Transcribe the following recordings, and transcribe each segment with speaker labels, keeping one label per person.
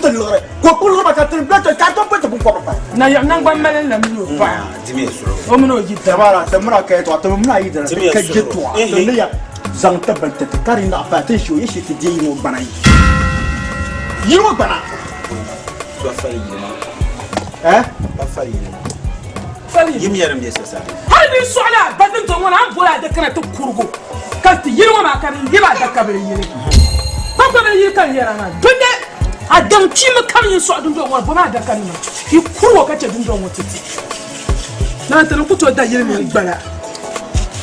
Speaker 1: ti liɣiri ka o kpuɣi liɣiri maa ka ti bɛ ka a tom pɔi ti binkɔbiri pahi.
Speaker 2: Na yaɣi naŋgban mali n-la mini o paɣa o mini o yidana.
Speaker 1: Samara ti mira ka yɛtɔɣa ti mini a yidana ti ka yɛtɔɣa ti ni ya zaŋ ti bini ti ti ka di naɣ paai ti ni shee o yɛ shee ti deei yino gbana yi yino gbana. Eh?
Speaker 2: Hali bɛ sɔɣila a ba dundɔŋ ŋɔ ni, a ni boli adaka na ti kurigu ka ti yili ŋɔ maa ka di yibi adaka bili yili. Kpakpabili yili ka n yɛra maa, dundi a daŋ kpiimba kam yi sɔɣi dundɔŋ ŋɔ ni, bomi adakanima yi kurig o ka chɛ dundɔŋ ŋɔ ti ti. Naan ti ni ku tooi da yili mini gbala.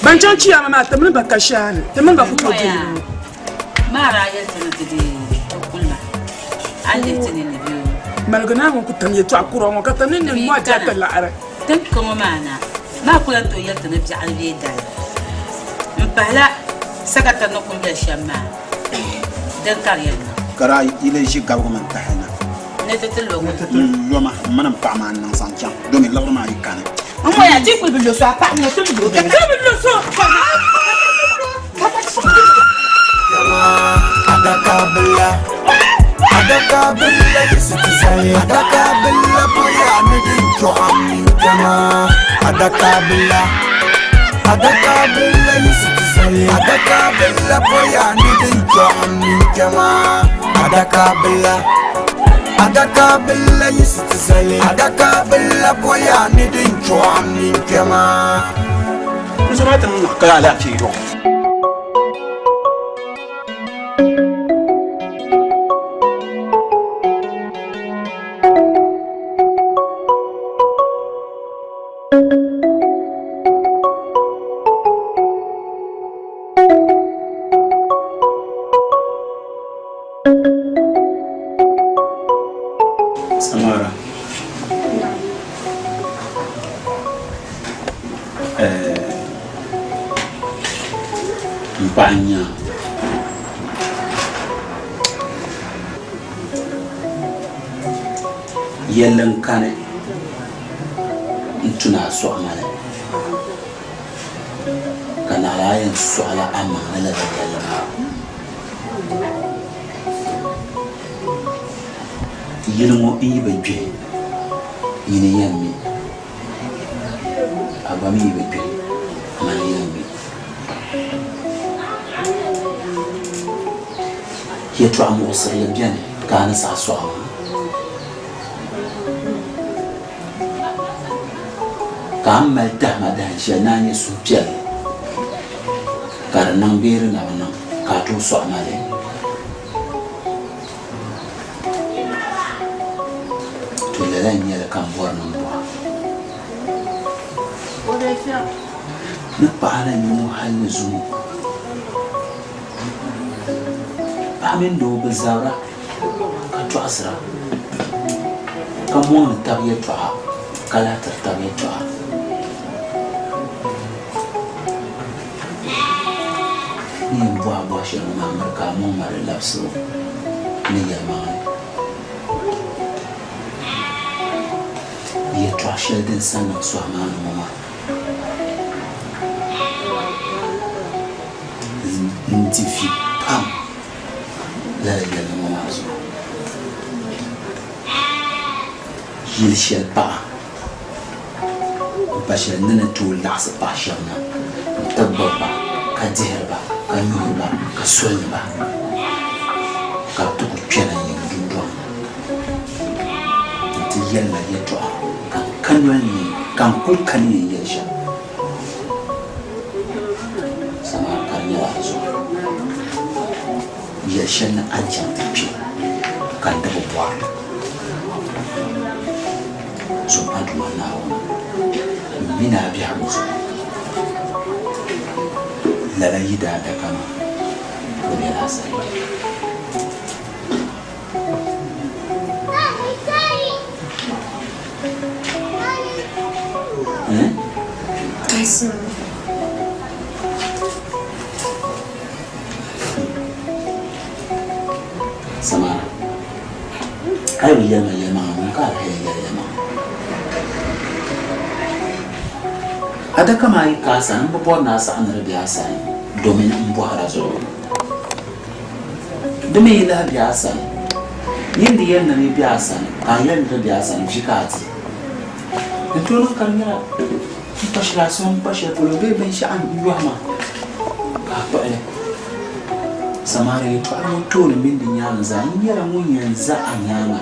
Speaker 2: Ban chaŋ chiyaama maa, ti mini ba ka shaani, ti mini ba ku tooi da yili ŋɔ.
Speaker 3: Maa daa yɛli ti ni ti deei ti kulima, a ni lihi ti ninni bee o?
Speaker 2: Maligu naa ŋun ku tam yɛtɔɣ kura ŋɔ, ka ti ni niŋ mɔɣu diɛri ti laɣiri.
Speaker 3: Ti ni ka ŋɔ maa na, maa ku lan tooi yɛli ti ni biɛɣuni bee dali m-pahila sakatari ni kuli yɛli shɛm maa, din ka di yɛn niŋ.
Speaker 4: Ka daa yi lee ʒi gabigu mini tahali na.
Speaker 3: Ni ti ti lo ŋɔ.
Speaker 4: N-lo ma, m mini m paɣa maa n-niŋ zaŋ chaŋ, domi liɣiri maa yi kani.
Speaker 3: N ŋɔya ti kuli bi lo so, a paɣa ŋɔ ti lo.
Speaker 2: Ka ti bi lo so.
Speaker 5: Adakabila, adakabila yiɣisi ti zali. Adakabila bɔya ni di jɔɣim kpɛma. Adakabila, adakabila yiɣisi ti zali. Adakabila bɔya ni di jɔɣim kpɛma. Adakabila, adakabila yiɣisi ti zali. Adakabila bɔya ni di jɔɣim kpɛma.
Speaker 4: N zoma ti niŋ ka alaafee yɔɣu. Samara. N paɣa n-nyɛ a. Yɛlli n-kani n-tu ni a sɔɣi ma li, ka naɣila a yɛn sɔɣila amaŋ ni lala yɛlli maa. Yili ŋɔ n yi bi gbihi, nyini yɛn mi. A gba mi yi bi gbihi, mani yɛn mi. Yɛtɔɣ muɣisirili beni ka a ni saɣi sɔɣi maa. Ka a ni mali tahima dahin shɛli ni a nya suhupiɛlli ka di niŋ bee di na bi niŋ ka a tooi sɔɣi ma li. To lala n-nyɛ li ka m bɔri ni m bɔh a. Ni paɣa la n-nyɛ ŋɔ hal ni zuŋɔ. Paɣa mini doo bi zabira ka tɔɣisira, ka mɔŋdi tab yɛtɔɣa, ka lahi tiri tab yɛtɔɣa. N ni yɛn bɔhi a bɔhi shɛli ŋɔ maa miri ka a mɔŋ ma di labisibu ni yɛlimaŋli. Yɛtɔɣ shɛli din sa niŋ sɔhi maa ni ŋɔ maa, n di vi pam lala yɛlli ŋɔ maa zuɣu. Yili shɛli paɣa m-pa shɛli ni ni tooi laɣisi paɣ shɛba na nti gbubi ba, ka dihiri ba, ka nyuhiri ba, ka solini ba, ka bɛ ti ku kpɛna n yiŋ dundɔŋ ni nti yɛli ma yɛtɔɣa ka n ka noli ni ka n kul ka ni yɛn yɛli shɛm. Samari ka di nyɛla a zuɣu yɛl shɛli ni a ni chaŋ ti kpe ka n ti bi bɔri li. Zom a Duuma Naawuni m-mini a biɛhigu zuɣu. Lala yi daadaka maa di bela a sani. Samara, a yi bi yɛli ma yɛlimaŋli ŋun ka a lahi yɛn yɛli yɛlimaŋli. Adaka maa yi ka a sani, m bi bɔri ni a saɣi ni di be a sani domin m bɔhir a zuɣu. Di mi yi lahi be a sani, Nyin di yɛli ni di be a sani, ka a yɛli ni di be a sani, vi ka a di. Di tooi niŋ ka di nyɛla n kpa shɛli a sɔŋ n kpa shɛli polo bee binshɛɣu n-yɔhi ma ka a kpuɣi li. Samaria yɛtɔɣili ŋɔ tooni mini di nyaaŋa zaa, n nyɛla ŋun yɛn za a nyaaŋa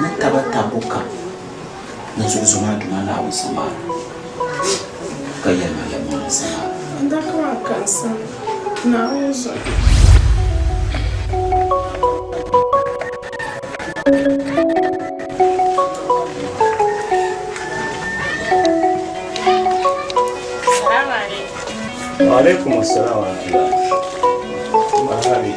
Speaker 4: ni taba tabbu kam ni zuɣu zom a Duuma Naawuni Samaria, ka yɛli ma yɛlimaŋli Samaria.
Speaker 6: Adaka maa ka n sani, Naawuni zuɣu.
Speaker 7: Wa alaikum assalam wa rahmatullah. Marhabi.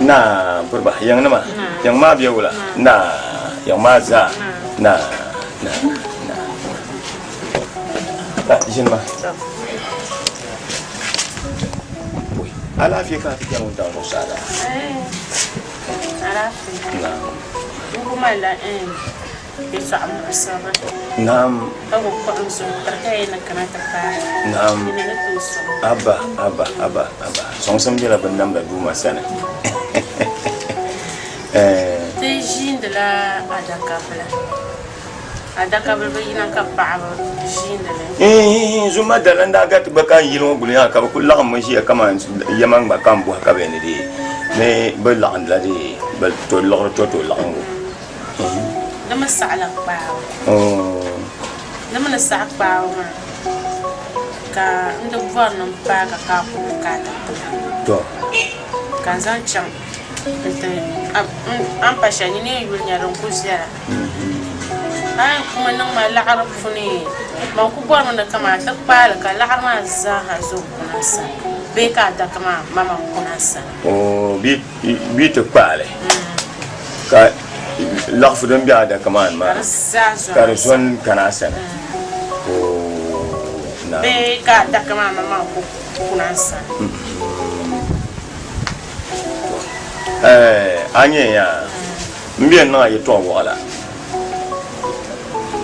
Speaker 7: Na burba yang nima yang maa bɛ wula na yang maa zaa na na na na ʒini ma alaafee ka a ti chani wuntaŋ zuɣusaa la
Speaker 6: Alaafee.
Speaker 7: Naam.
Speaker 6: N ku malila yɛltɔɣa muɣisirili.
Speaker 7: Naam.
Speaker 6: Ka ku kpuɣi n zuɣu tiri ka yɛn ni kana ti paai.
Speaker 7: Naam.
Speaker 6: Di ni ni tooi sɔŋ.
Speaker 7: Abba, abba, abba, abba. Sɔŋsim bela binnamda Duuma sani.
Speaker 6: Ti ʒiindila adakabila. Adakabila bi yina ka paɣaba ʒiindi li.
Speaker 7: Iihi, Zuma dali n daa gariti gba ka n yili ŋɔ guli yaa ka bɛ kuli laɣim mi ʒiya kaman yɛma gba ka n bɔhi ka bɛ ni dee ni bɛ laɣindila dee bɛ to liɣiri to to laɣingu.
Speaker 6: Di mi saɣila kpaabu. Di mi ni saɣi kpaabu maa ka n di bɔri ni m paai ka ka a ku bukaata ti ma.
Speaker 7: To.
Speaker 6: Ka n zaŋ chaŋ nti a ni pa shɛli nyini yɛn yuli nya din ku viɛla. A yɛn kumi niŋ ma laɣiri puni, man ku bɔrimi ni kaman a ti kpaai li ka laɣiri maa zaaha zo n-kuna n sani bee ka adaka maa maŋmaŋ kuna n sani.
Speaker 7: Oo, bɛ yi ti kpaai li ka laɣifu din be adaka maa ni maa ka di zo n-kana a sani. Oo, naam.
Speaker 6: Bee ka adaka maa maŋmaŋ ku kuna n sani.
Speaker 7: Ɛɛ, a nya yaa, m be n-niŋ a yɛtɔɣ wɔɣila,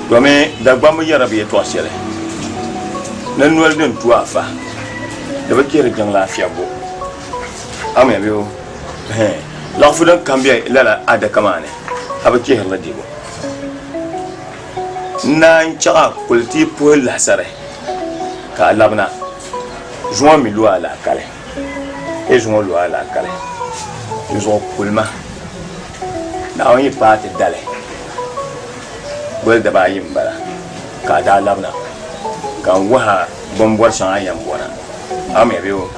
Speaker 7: domi Dagbamba yɛrila bɛ yɛtɔɣ shɛli ni noli din tu afa, di bi chihiri jiŋlaa fiɛbbu. Amina bee o? Ɛhɛn, laɣifu din kam be lala adaka maa ni, a bi chihiri li dibu. N naan chaɣ a kuli ti yi puhi lahisari ka a labina, zuŋɔ mi lu a laakali. Yi zuŋɔ lu a laakali, di zuɣu kulima. Naawuni yi paai ti dali, goli daba ayi m-bala ka a daa labina, ka n wuhi a bimbɔr shɛŋa a ni yɛn bɔna. Amina bee o,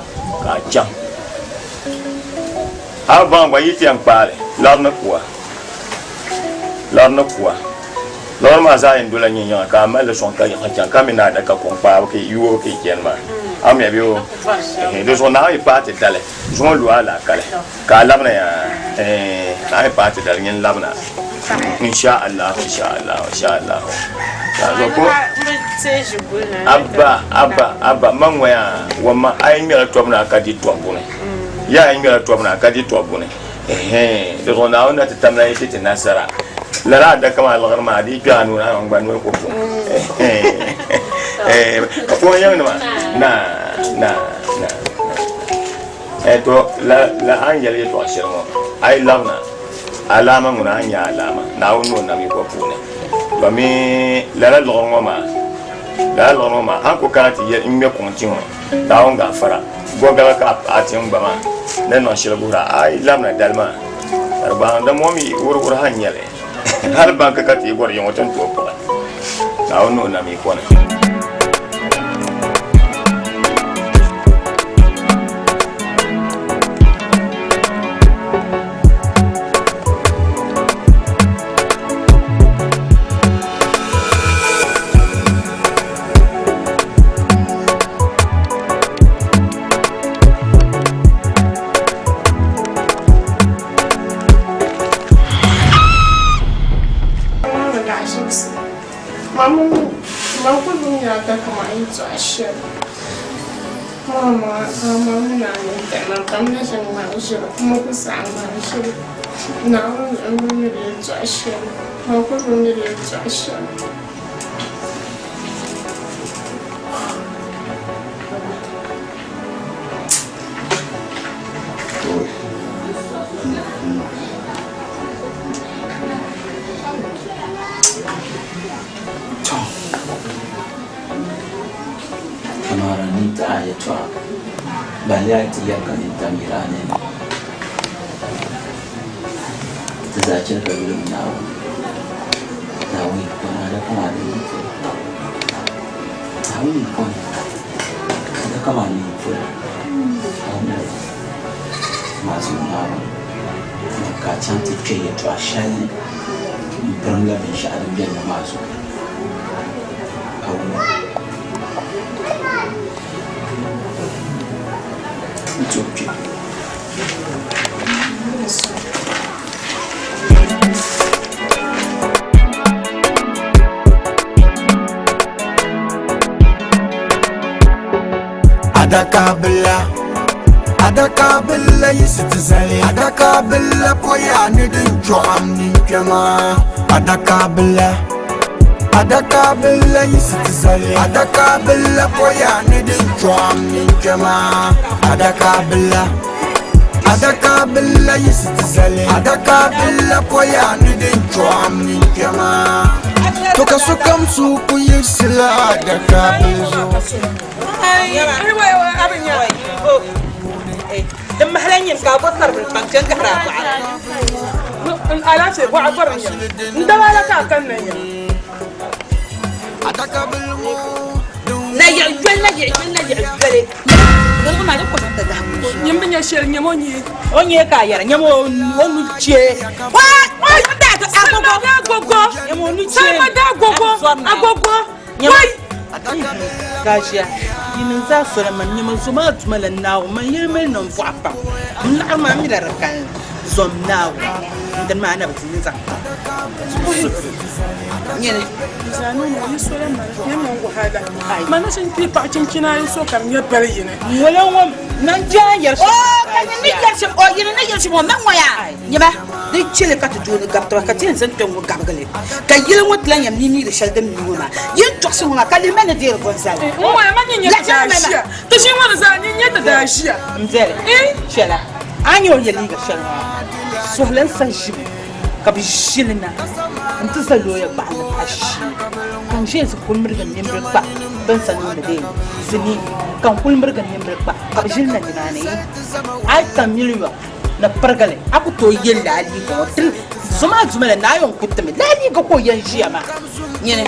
Speaker 7: ka a chaŋ. A baŋ gba yi ti yɛn kpaai li, liɣiri ni ku a. Liɣiri ni ku a. Liɣiri maa zaa yɛn dola nyinyiŋa ka a mali li sɔŋ ka yiɣisi chaŋ ka mi ni adaka kuŋ kpaabu ka yoobu ka yi chani maa. Amina bee o, di zuɣu Naawuni yi paai ti dali, zuŋɔ lu a laakali ka a labina yaa, Naawuni yi paai ti dali nyin labina insha Allah, insha Allah, insha Allah. Abba, abba, abba, ma ŋɔ yaa, wamma a yi ŋmɛla tɔbu na ka di tɔbu ni, yaa a yi ŋmɛla tɔbu na ka di tɔbu ni. Ɛhɛn, di zuɣu Naawuni na ti tamla yi ti ti nasara. Lala adaka maa liɣiri maa, di yi kpe a nuu ni, a gba noli ku puɣi. Ɛhɛn, ka puɣi yiŋ nima, na, na, na, na. Ɛh, to, la, la a ni yɛli yɛtɔɣ shɛli ŋɔ, a yi labina, alaama ŋuna a ni nya alaama, Naawuni ni o nam yiko puuni. Domi lala liɣiri ŋɔ maa, lala liɣiri ŋɔ maa, a ni ku kana ti yɛli n-ŋme kuŋ ti ŋɔ, Naawuni gaafara, gɔgala ka a tiŋ gba maa ni niŋ shɛli guhira, a yi labina dali maa, ka di gbaai dama o mi wuruwuru ha n-nyɛ li. Hali banki ka ti yi bɔri yiŋɔ ti ni tooi kpuɣi. Naawuni ni o nam yiko ni.
Speaker 4: Samara ni ti a yɛtɔɣa, bahi a yi ti yɛli ka nintam yiri a nini. Ti zaa chɛli ka yuli mi Naawuni. Naawuni yi kɔni adaka maa di yi polo. Naawuni yi kɔni adaka maa di yi polo. Maa zuɣu Naawuni ka a chaŋ ti kpe yɛtɔɣ shɛli ni m-pirimla binshɛɣu din beni ŋɔ maa zuɣu. A wum? N tooi kpe.
Speaker 5: Adaka bila, adaka bila yisi ti zali. Adaka bila poya ni din chɔɣim ni kpɛma. Adaka bila, adaka bila yisi ti zali. Adaka bila poya ni din chɔɣim ni kpɛma. Adaka bila, adaka bila yisi ti zali. Adaka bila poya ni din chɔɣim ni kpɛma. To ka sokam suhu ku yiɣisila adaka bila zuɣu.
Speaker 8: Din mahila nyini ka a bo saribili pam chɛ n-gahiri a bɔɣiri.
Speaker 2: Alaafee bɔɣa bɔri n-nyɛ n daba la ka a kanna nya.
Speaker 8: Na yiɣi yoli, na yiɣi yoli, na yiɣi yoli. Doligu maa di kɔsa ti lahi kuli.
Speaker 2: Nyini bi nya shɛli, nyam o nyee.
Speaker 8: O nyee ka a yɛra, nyam o nu chee.
Speaker 2: Salima daa gogo.
Speaker 8: Nyam o nu chee.
Speaker 2: Salima daa gogo. Agogo. Wai!
Speaker 8: Gaʒia, yinim zaa sola man nyama zo maa duma la Naawuni, man yɛli mali ninvuɣu pam. N laɣiri maa mi la di kalinli, zom Naawuni, n dini maa na bi ti ni zaŋ pa
Speaker 3: Nyini.
Speaker 2: Mana shini ti paɣa chinchina ayi so ka di nyɛ bali yini.
Speaker 8: Ŋɔla ŋɔ nan jaan yɛri shɛm.
Speaker 3: O ka nyin ni yɛri shɛm, o yini ni yɛri shɛm o man ŋɔ yaa nyɛba. Di chɛli ka ti dooni gabi taba ka ti yɛn zaŋ kpɛŋ ŋɔ gabigi li, ka yili ŋɔ ti lahi yɛn mi miiri shɛli din mi ŋɔ maa. Yi ni tɔɣisi ŋɔ maa ka lihi mali ni deeri bɔnzali.
Speaker 2: N ŋɔya ma nyin nyɛ ti daa ʒiya. Ti ʒii ŋɔ ni zaa nyin nyɛ ti daa ʒiya.
Speaker 8: M biɛli, chɛla a ni nya o ye liiga shɛli ŋɔ maa, suhili n-sa ʒimi ka bɛ ʒi li na nti za looya gbaɣinli paɣa shee, ka n ʒiya zi kuli mirigi n nimbili kpa bɛ ni sa niŋdi bee zinii, ka n kuli mirigi n nimbili kpa ka bɛ ʒi li na nimaani. A yi tam miliyon ni pirigili, a ku tooi ye lala liiga ŋɔ tiri zoma duma la naa yɛn ku timi lala liiga ka o yɛn ʒiya maa.
Speaker 3: Nyini,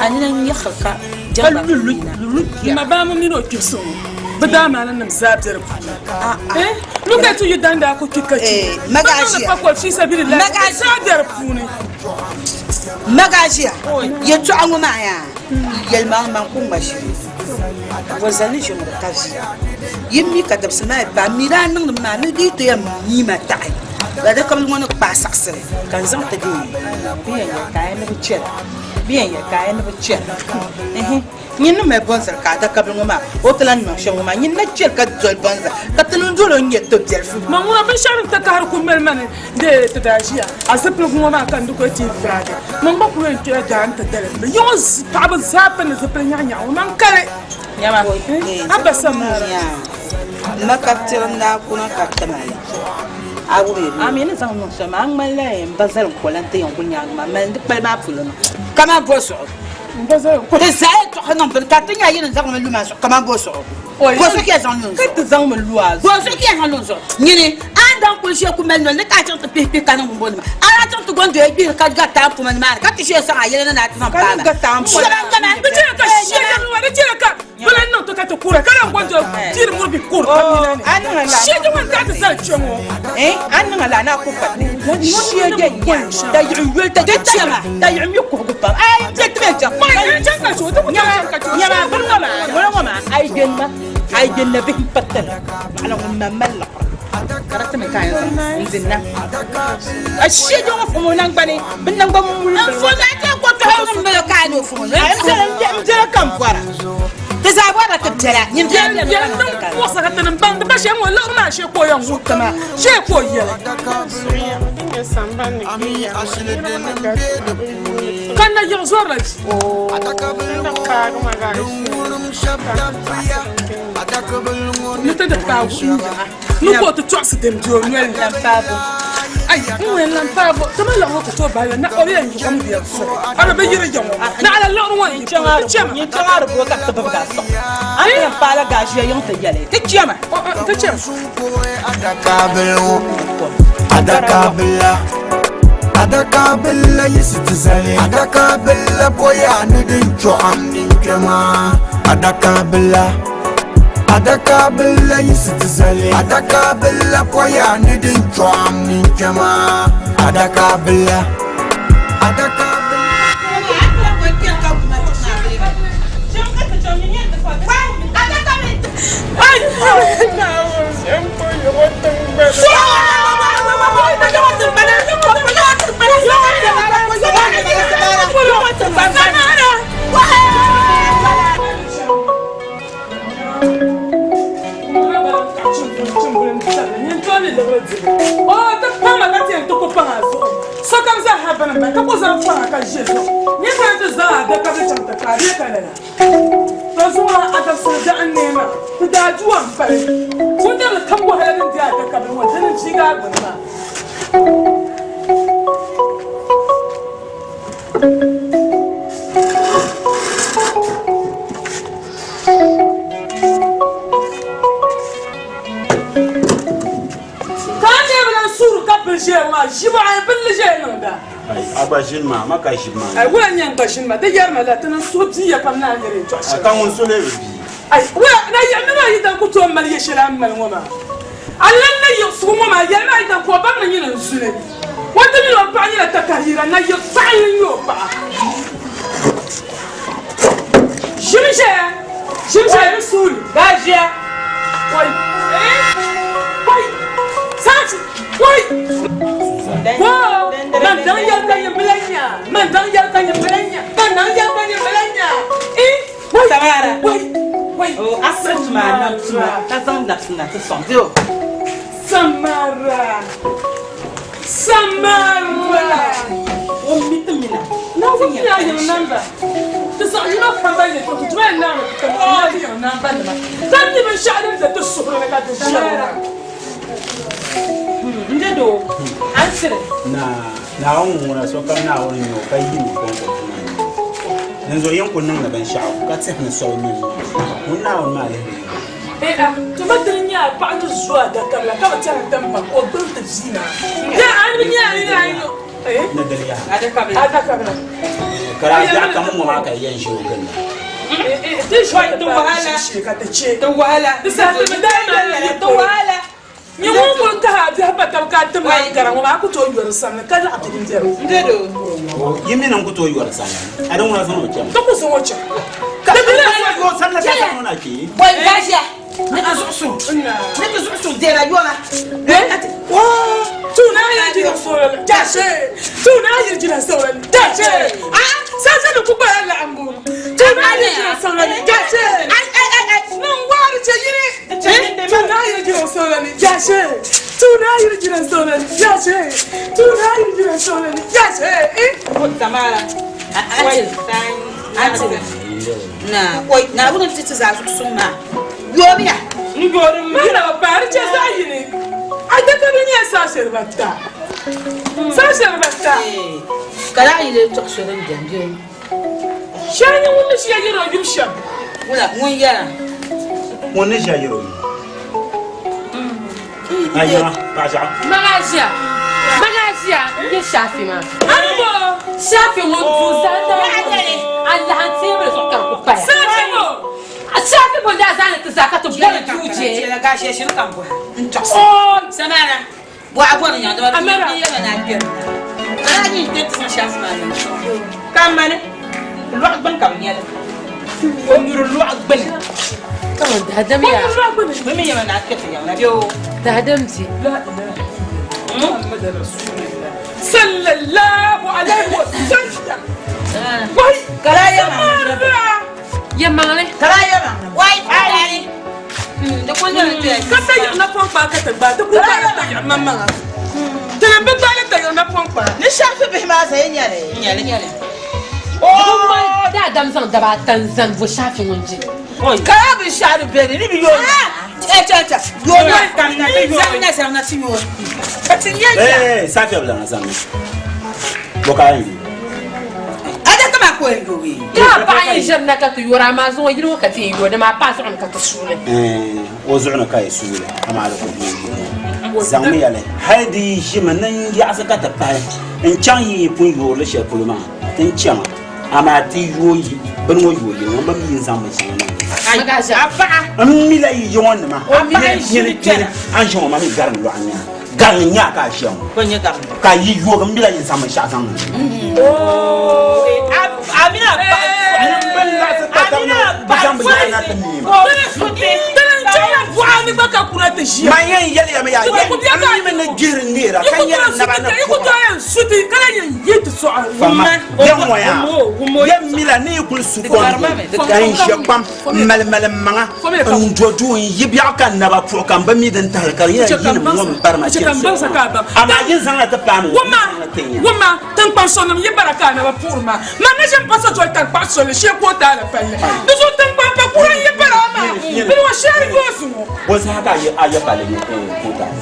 Speaker 3: a nina n-nyɛɣiri ka
Speaker 8: Ka
Speaker 3: jɛmba
Speaker 8: lulu
Speaker 3: nina.
Speaker 8: lulu
Speaker 2: M ma baa mini o kpibisi ŋɔ, bɛ daa maani nim zaa be di puuni. Eh, look at you dan daa ku kpi ka chi.
Speaker 3: Eh, Magaʒia.
Speaker 2: Bɛ niŋdi pakoli fi sabilillahi,
Speaker 3: Magaʒia.
Speaker 2: zaa be di puuni.
Speaker 3: Magaʒia, yɛtɔɣa ŋɔ maa yaa, yɛlimaŋli man ku ŋma ʒiri. Bɔ zali ni ʒe ŋɔ di ka vi. Yi mi ka dabisi maa yi paai, m mi daa niŋdi maa ni di yi ti yɛn mii ma taɣi la di kabili ŋɔ ni kpaai saɣisiri ka n zaŋ ti deei.
Speaker 8: Bɛ yɛn yɛli ka a ni bi chɛra, bɛ yɛn yɛli ka a ni bi chɛra. Ɛhɛ, nyini ni mali bɔnziri ka adakabili ŋɔ maa o ti lahi niŋ shɛm ŋɔ maa, nyini na chɛli ka doli bɔnziri ka ti niŋ doli o n-nyɛ tɔbiɛlifu.
Speaker 2: Man ŋuna binshɛɣu din takahiri ku mali ma ni dee ti daa ʒiya a zipiligu ŋɔ maa ka n di kuli ti viraagi. Man gba kuli yɛn kpela daa nti dali m yi ŋɔ paɣaba zaa pilindi zipili nyaɣinyaɣi ŋɔ man kali.
Speaker 3: Nyama,
Speaker 2: A ba Samara.
Speaker 3: M ma ka tiri n daa kuna ka ti ma li. A wum ya
Speaker 8: A mi ni zaŋ niŋ shɛm maa, a ŋmanila m ba zaliŋkola nti yɛn kuli nyaangi maa, mali di kpali maa polo na.
Speaker 3: Kaman bo zuɣu? Ti zaa yɛn tɔɣisi niŋ bini ka ti nya yi ni zaŋ mi lu maa zuɣu kaman bo zuɣu? Bo zuɣu ka yɛn zaŋ lu n
Speaker 8: Ka
Speaker 3: zuɣu?
Speaker 8: ti zaŋ mi lu a zuɣu.
Speaker 3: Bo zuɣu ka yɛn zaŋ lu n zuɣu? Nyini, a ni daŋ kuli ʒiya ku mali noli ni ka a chaŋ ti kpihi kpihi ka niŋ bɔmbɔnima. A daa chaŋ ti gɔn doya gbihiri ka gari taampuma nimaani ka ti ʒiya zaŋ a yɛla ni ni a ti zaŋ
Speaker 8: Ka
Speaker 3: paai
Speaker 8: ni
Speaker 3: ma.
Speaker 8: gari taampuma
Speaker 3: Shɛba n-gama.
Speaker 2: Di chɛla ka shia yɛli ŋɔ, di chɛla ka bɛ lan niŋ ti ka ti kura, ka lan gɔn doya gbihiri muri bi kuri ka nina ni.
Speaker 8: A niŋ a la.
Speaker 2: Shia ŋɔ n-taɣi ti zali kpe ŋɔ.
Speaker 8: Eh, a niŋ a la ni a ku pa ti. Shia yɛn nya, dayiɣi yoli ta chɛma, dayiɣi mi kuhigu pam. Ai, n bɛ ti bɛ chaŋ.
Speaker 2: Ma yi chaŋ ka chɛ o, ti ku tooi chaŋ ka chɛ o.
Speaker 8: Nyama, bini ŋɔ maa, ŋɔla ŋɔ maa, a yi gbeni ma, a yi gbeni na bihi m-pa tali, paɣila ŋun ma mali liɣiri. Ka di timi ka a yɛn zaŋ n-di na. A shia ŋɔ fum o naŋgbani, bɛ naŋgbani muli
Speaker 3: N fum a chɛ ka o tɔhi o ŋun mali o ka a ni o fum o.
Speaker 8: M biɛla ka n bɔra.
Speaker 3: Ti zaa bɔrila ti biɛla, nyin biɛla biɛla
Speaker 2: Biɛla niŋ puɣisa ka tinim baŋ di ba shɛm ŋɔ liɣiri maa shee ka o yɛn ŋuhi ti maa shee ka o yɛli. Ka na yiɣi zɔrila ni ti di paagu n yaɣa ni ka o ti tɔɣisi din be o noli ni. Ai, n ŋun lan paai bo, ti mi liɣiri ku tooi bahi na o bi yɛn yi kom bia suri. A bi bi yiri ya ŋɔ. Naɣila liɣiri ŋɔ n-yi polo, ti chɛma.
Speaker 8: Nyin chaŋ a di bo ka ti bibigi a sɔŋ. A ni yɛn paai la Gaaʒia yiŋ ti yɛli, ti chɛma.
Speaker 2: Ti chɛma.
Speaker 5: Adakabila Adakabila yiɣisi ti zali Adakabila boya ni din chɔɣim din kpɛma Adakabila Adakabila yiɣisi ti zali Adakabila boya ni din chɔɣim din kpɛma Adakabila Adakabila
Speaker 2: Sokam zaa ha bini m-bala ka ku zaŋ kpaŋa ka ʒe zuɣu. Nyɛ ka ti zaŋ adaka bi chaŋ ti kpaai bee ka lala. To zuŋɔ a dabisili dahin neei maa, ti daa duwa m-pali wuntabili kam wahala din di adaka bili ŋɔ dini n-chiigi a gbuni maa. Ka a neei bi lan suuri ka bili ʒiya ŋɔ maa, ʒibuɣu a bili li ʒiya niŋda.
Speaker 1: Ai, a gba ʒini maa, ma ka ʒibu maa.
Speaker 2: Ai, wula n-nyɛ n gba ʒini maa? Di yɛri ma la, ti niŋ suhupiiya pam ni a nyari yɛtɔɣ shɛli.
Speaker 1: Ka ŋun so lee bi bia?
Speaker 2: Ai, wula, na yiɣimi maa yi dan ku tooi mali yɛ shɛli a ni mali ŋɔ maa. A lan na yiɣisigu ŋɔ maa, yɛli ma yi dan ka o ba mi nyini n-zuli. O ti mini o paɣa nyɛla takahiyira, na yiɣ paɣinli n-nyɛ o paɣa. Ʒimi ʒɛya, ʒimi ʒɛya ni suuli.
Speaker 8: Gaa ʒiya.
Speaker 2: Oi, eh, oi, saati, oi. Woo, man daŋ yɛli ka nyɛ bila nya, man daŋ yɛli ka nyɛ bila nya, man daŋ yɛli ka nyɛ bila nya. Eh, oi,
Speaker 8: Samara.
Speaker 2: oi, oi.
Speaker 8: O, a siri tuma, a nam tuma, ka zaŋ labisi na ti sɔŋ. Di o.
Speaker 2: Samara. Samara.
Speaker 8: O mi ti mina.
Speaker 2: Na o mi a yiŋ namba. Ti zaɣ yino pam ban yɛn ti tuma yɛn naami ti tam ti ti yiŋ namba nima. Ka mi binshɛɣu din be ti suhuri ni ka di ʒiɛri.
Speaker 8: N de doo, a ni siri.
Speaker 1: Na Naawuni ŋun ŋuna sokam Naawuni n-nyɛ o ka yi mi kɔŋko tuma ni. Dinzuɣu yin ku niŋdi binshɛɣu ka tɛhi ni so bi mi m-ma. Ŋun Naawuni maa lihiri yi ni.
Speaker 2: Eha, tuma dini nyɛ a paɣa ni zo a dakabila ka bi chani tiŋ pam ka o gbubi ti bia maa. Ya, a ni bi nyɛ a nini a yi no. Eh?
Speaker 1: Ni dini yaha?
Speaker 2: Adakabila.
Speaker 1: Ka daa biɛɣu kam ŋɔ maa ka yi yɛn ʒe o gili la.
Speaker 2: Ti ʒi ti wahala shee ka ti chɛ.
Speaker 8: Ti wahala.
Speaker 2: Di saha ti mi daa mali yi
Speaker 8: Ti wahala.
Speaker 2: Nyɛ ŋun kuli tahi a biɛhi pa taba ka a tim maa gara ŋɔ maa, a ku tooi yɔri samli ka laɣi ti bindirigu.
Speaker 8: N de doo.
Speaker 1: Yi mi ni n ku tooi yɔri samli, a di ŋuna zaŋ o chɛmi.
Speaker 2: Ti ku zaŋ o chaŋ.
Speaker 1: Ka di bela yɔri samli ka zaŋ o na kpe.
Speaker 3: Bɔi Gazia ni ti zuɣu suŋ, ni ti zuɣu suŋ deera yɔma.
Speaker 2: Tuuna yiri jina sɔrɔli dashe, tuuna yiri jina sɔrɔli dashe. Ah, sasa ni ku gbala laɣimbu. Tuuna yiri jina sɔrɔli dashe.
Speaker 3: Ai ai ai ai.
Speaker 2: Niŋ waari chɛ yiri. Tuuna yiri jina sɔrɔli dashe. Tuuna yiri jina sɔrɔli dashe. Tuuna yiri jina sɔrɔli dashe.
Speaker 8: Tamara.
Speaker 3: Aunty, na oi Naawuni n-ti ti zaa zuɣu suŋ maa. Yoomiya.
Speaker 8: N yoori m
Speaker 2: Mana ba paari chɛ zaɣ yini. Adaka bi nyɛ saa shɛli ba ta. Saa shɛli ba ta.
Speaker 3: Ka laa yi lee tɔɣisi din beni bee?
Speaker 2: Shɛli nyɛ ŋun ni ʒiya yɛri o yubu shɛm.
Speaker 3: Wula, ŋun yɛra?
Speaker 1: Ŋun ni ʒiya yɛri o yubu. A yiŋa, paɣa ʒiɛɣu.
Speaker 6: Magaʒia, Magaʒia n-nyɛ Shafi maa.
Speaker 2: Ambo!
Speaker 6: Shafi ŋun du zahindi alaha teebuli zuɣu ka di ku paya.
Speaker 2: Shafi ŋɔ!
Speaker 6: Shafi bo daa zaŋ li ti zaa ka ti boli duu je.
Speaker 3: Chɛla Gaʒia shiri ka m bɔha n-tɔɣisi. Samara, bɔha bɔri nyaŋ dama bɛ yɛla ni a kpɛri na. Ka daa nyin kpɛri ti zaŋ Shafi maa niŋ sɔŋ.
Speaker 8: Ka mani, lɔɣu gbuni ka bɛ nyɛli. O nyuri lɔɣu gbuni.
Speaker 6: Daadam ya.
Speaker 8: Bɛ mi yɛla ni a kpɛri ti nyaŋ na bɛ o.
Speaker 6: Daadam di.
Speaker 2: Muhammad Rasulullah sallallahu alaihi wa sallam. Wai!
Speaker 3: Kala yɛma.
Speaker 6: Yɛmaŋli.
Speaker 3: Kala yɛma. Wai! Ai! Di kuli nyɛla tuya.
Speaker 2: Ka tayiɣi napɔŋ kpaa ka ti gbaai, ti kuli gbaai la tayiɣi maŋmaŋa. Ti ni bi gbaai li tayiɣi napɔŋ kpaa.
Speaker 3: Ni Shafi bihi maa zaa nyɛli.
Speaker 8: Nyɛli.
Speaker 3: Nyɛli.
Speaker 6: Daadam zaŋ daba ata n-zani vo Shafi ŋun je.
Speaker 3: Kala binshɛɣu di beni ni bi yooi. Cha cha. Yooi zaŋna zaŋna ti yooi. Ka ti nyɛ
Speaker 1: ya. Safiya bi zaŋna zaŋna. Bɔ ka a yɛn yooi?
Speaker 3: Adaka maa ka o yɛn yooi.
Speaker 9: Yaa paɣa yi ʒirina ka ti yoori amaa zuŋɔ yili ŋɔ ka ti yɛn yooi dama a paɣa zuɣu ni ka ti suuli.
Speaker 1: O zuɣu ni ka yi suuli amaa di ku yooi yili ŋɔ. Zaŋmi ya li hali di yi ʒimi ni n yaɣisi ka ti pahi n chaŋ yi yi pun yoori li shɛli polo maa ti ni chama amaa ti yooi bini ŋɔ yooi yili ŋɔ m bi mi yi ni zaŋ binshɛŋa niŋ di ni. N mi la yi yi ŋɔ nima nyini nyini a ni ʒi ŋɔ maa mi garim lɔɣu n-nya garim n-nya ka a ʒiya ŋɔ ka yi yoogi m mi la yi ni zaŋ binshɛɣu zaŋ niŋ di ni. Man yɛn yɛli ya mi yaa yɛn n mi ni gbihiri neera ka nyɛri naba ni puɣa. Fama yɛn ŋɔ yaa yɛn mi la ni yi kuli su kom ka n ʒe kpam n mali mali n maŋa n do duu n yi biɛɣu ka n naba puɣi ka n bi mi din tahili ka di nyɛla yinim ŋɔ n bari ma chɛri so amaa yin zaŋla ti paai mi
Speaker 2: ŋɔ. Tiŋkpaŋ sonim yi bara ka a naba puɣiri ma, man ni ʒini pa sodoli taŋkpaɣu soli shee ka o taali palli. Di zuɣu tiŋkpaŋ pa kura n-yi bara a maa, bini ŋɔ shɛhiri yooi zuŋɔ.
Speaker 1: Bɔ saha ka a yɛ palli ni ka o taali?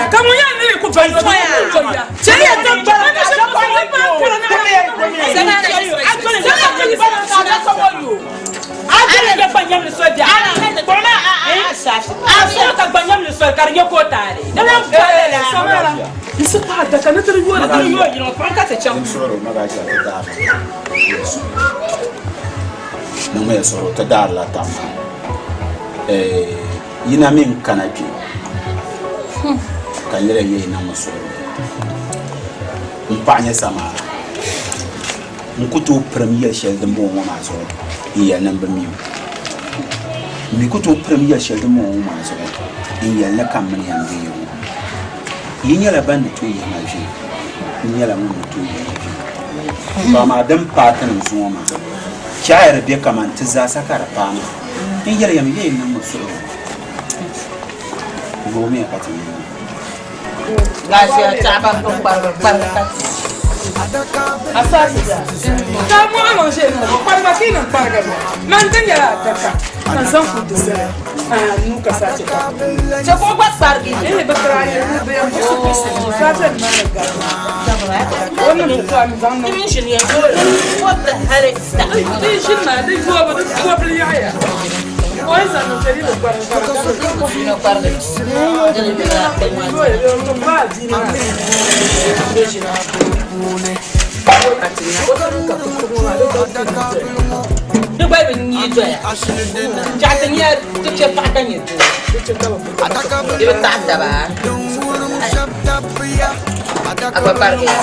Speaker 2: Ka ŋun yɛn ni ku ba yɔri o ku ya. Chɛliya tiŋkpaŋ man ni ʒini pa sodoli pa kura ni
Speaker 1: Niŋmiya suɣulo ti daarila tam maa yi na mi n-kana kpe ka n yɛli ya yi niŋmi suɣulo m paɣa nyɛ Samaara n ku tooi pirim yɛli shɛli dimbɔŋɔ ŋɔ maa zuɣu n-yɛli ni m bi mi o m mi ku tooi pirim yɛli shɛli dimbɔŋɔ ŋɔ maa zuɣu n-yɛli ni ka m mini ya m-be ya ŋɔ Yi nyɛla ban ni tooi yihi ma ʒim, n nyɛla ŋun ni tooi yihi ya ʒim. To amaa din paai ti niŋ zuŋɔ maa, chaya di be kaman ti zaasa ka di paai maa. N yɛli ya mi, ya yi niŋ mi suhigu, yoomiya ka ti niŋ.
Speaker 8: Di gba bi nyii doya Chaɣ ti nya ti chɛ paɣa ka nyɛ doo Di bi taɣi taba A gba kparigiya.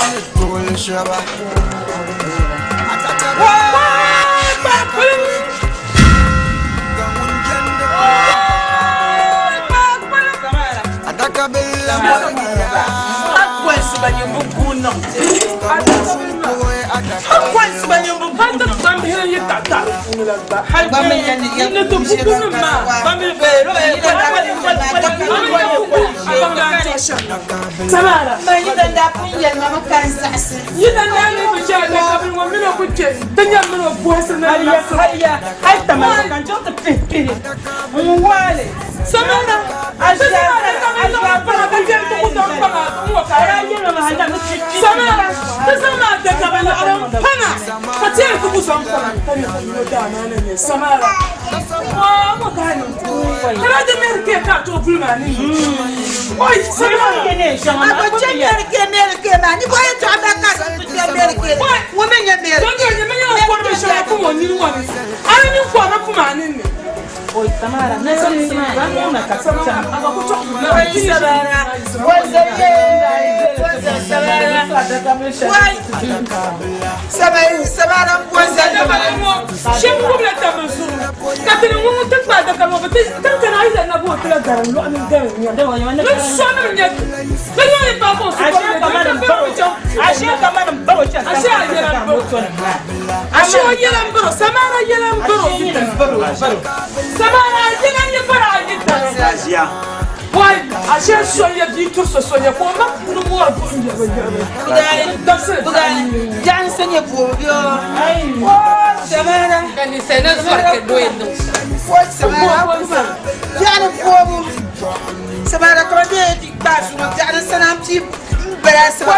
Speaker 3: Samara kama bɛ ti gbaai suŋɔ biɛɣu ni sana m-pii m-bala asiba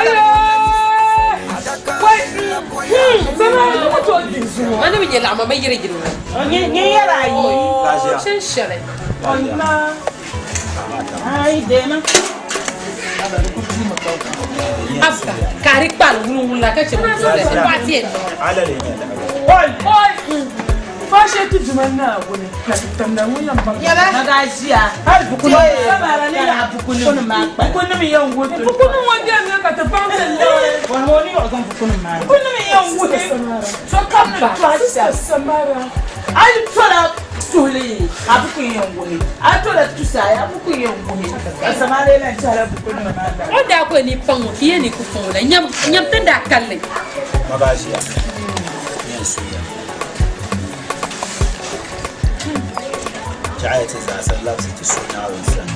Speaker 2: Wai! Samara ni ku tooi dihi zuŋɔ.
Speaker 9: Ma ni bi nyɛ laɣima ma yiri yiri ŋɔ.
Speaker 8: Nyɛ yɛla ayi.
Speaker 9: Shin shɛli.
Speaker 8: Ayi deema.
Speaker 9: Abba ka a di kpaali wuli wuli la ka chɛ bi zuɣu di paɣa ti yɛn niŋ.
Speaker 2: Oi! Oi! Faashee ti duma Naawuni na ti tamda ŋun yɛn baŋ.
Speaker 8: Nyɛla magaʒia.
Speaker 2: Hali bukunim.
Speaker 8: Samara ni yaɣa bukunim maa kpala.
Speaker 2: Bukunim yɛn wuhi ti. Bukunim ŋɔ bɛni mi ka ti baŋ ti liɣiri.
Speaker 8: Wani o ni yɔɣu zaŋ bukunim maa.
Speaker 2: Bukunim yɛn wuhi. Sokam ni tɔhi shɛm. Samara.
Speaker 8: A yi tola tuhili a buku yɛn wuhi. A yi tola tusa a buku yɛn wuhi. Ka Samara lan tɛhila bukunim maa dali.
Speaker 9: O daa kuli ni paŋ o, ka yɛn ni ku paŋ o la. Nyam ti ni daa kalli.
Speaker 1: Magaʒia yɛn suya. Chaɣaya ti zaasa labisi ti suhu Naawuni sani.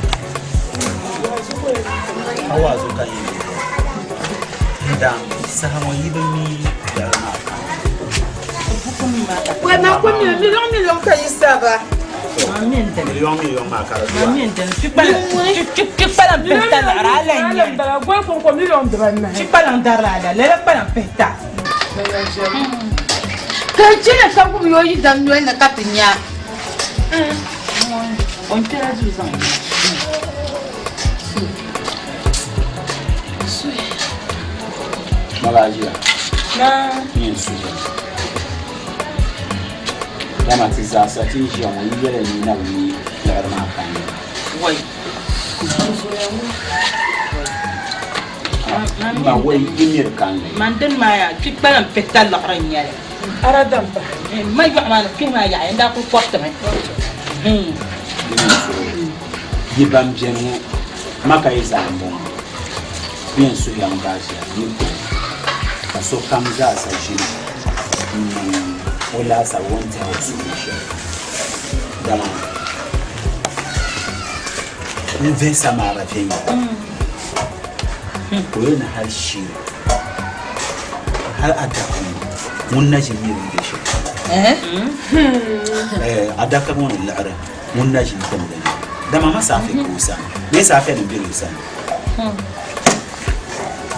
Speaker 1: Ka waazu ka yi ni n daŋ saha ŋɔ yi bi mi liɣiri maa kam.
Speaker 3: Wai man ku mi miliɔŋ miliɔŋ ka yi saba.
Speaker 1: Miliɔŋ miliɔŋ maa ka di duwa.
Speaker 8: Kpikpalaŋ pihita liɣiri a lan nyɛ.
Speaker 2: Goli kɔŋko miliɔŋ dibanahi.
Speaker 8: Kpikpalaŋ darila a la lala kpalaŋ pihita.
Speaker 3: Ka chɛ ka gum yo yi dam noli ni ka ti nya.
Speaker 8: O ni kpɛla duu zaŋ nya.
Speaker 1: Magajiya. Ni yɛn suhi. Dama ti zaasa ti ni ʒiya ŋɔ yi yɛla ni na bi mi liɣiri maa kanli.
Speaker 8: Wai.
Speaker 1: Ma wai yi miri kanli.
Speaker 8: Man dini maa yaa kpi kpalim pihita liɣiri n nyɛli.
Speaker 2: Ara dam pahi.
Speaker 8: Ma yɔɣu maa ni kpihi maa yaɣaya n daa kuli kɔritimi.
Speaker 1: Yi ban beni ŋɔ ma ka yi zaa m-bɔŋɔ bɛ yɛn suhi ya n-gbaai ʒiya ni kuli ka sokam zaasa ʒini n-niŋ o laasabu o ni tɛhi o suhu ni shɛli dama n vihi samaara viɛnyɛla ka o yɛli ni hali shiri hali adaka ŋɔ ŋun na ʒi miri m-be shɛli adaka ŋɔ ni liɣiri ŋun na ʒi n-timdi li dama ma saafe ka o sani bee saafe nim bela o sani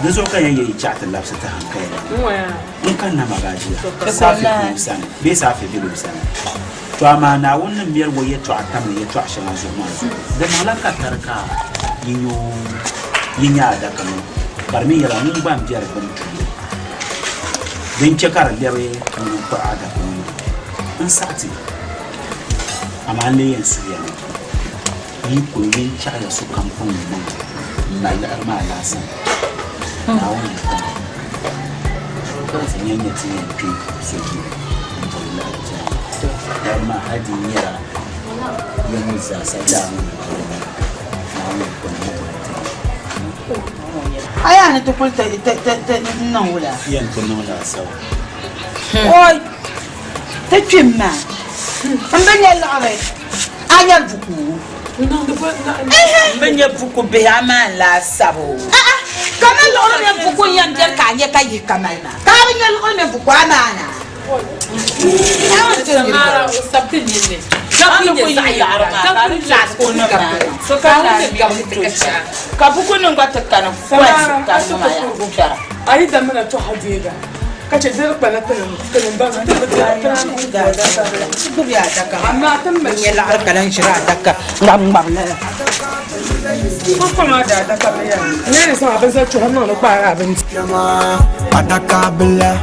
Speaker 1: di zuɣu ka yɛn yɛ yi chaɣ ti labisi ti hankaya la n kanna ma gaa ʒiya saafe ka o sani bee saafe bela o sani to amaa Naawuni ni mɛri o yɛtɔɣa tamli yɛtɔɣa shɛŋa zuɣu maa zuɣu di niŋla katari ka yi nya adaka ŋɔ ka di mi nyɛla ŋun gba m-be di gbuni tuuli din chɛ ka di lɛbi ŋun n-kpuɣi adaka ŋɔ maa n-saɣi ti amaa n lee yɛn suhiya ni yi kuli yin chaɣiya sokam kpaŋ o maŋa m-mali liɣiri maa laasabu Naawuni ni kpaŋ ka ti nya nya ti yɛn kpe so jili m-boli liɣiri ti ŋɔ. Liɣiri maa hali di yi nyɛla ya ŋɔ zaasa daa ŋɔ ni polo ŋɔ, Naawuni ni kpaŋ ni boli ti ŋɔ.
Speaker 3: A yaa ni ti kuli ti niŋ wula?
Speaker 1: Yɛn ti niŋ laasabu.
Speaker 3: Oi! Ti kpim maa m bi nya liɣiri a nyari buku.
Speaker 8: M bi nya buku bihi amaa n laasabu.
Speaker 3: A'a, kaman liɣiri mini buku n yɛn beni ka a nya ka yihi ka mali maa. Ka a bi nya liɣiri mini buku amaa na.
Speaker 9: Samara o sabiti ninni ka ku nyɛ zaɣ yaɣiri maa ka ku laɣisi ku gabi ka a ti gabi ti ka chɛ a.
Speaker 8: Ka bukunim gba ti kani
Speaker 2: Samara,
Speaker 8: ka
Speaker 2: a ti
Speaker 8: niŋ maa yaa
Speaker 2: ku
Speaker 8: kpɛra.
Speaker 2: A yi damina tɔha deega. Ka chɛ diri kpana tinim baŋ ti bi diri tinim
Speaker 3: Gbubi adaka
Speaker 2: amaa ti mali
Speaker 3: nyɛ laɣiri ka lan ʒiri adaka ŋmabi ŋmabi lala.
Speaker 2: Kɔŋkɔŋ a da adaka bi yɛn ne ni zaŋ a binzali chuhi niŋ di kpaari a bindi.
Speaker 5: Adaka bila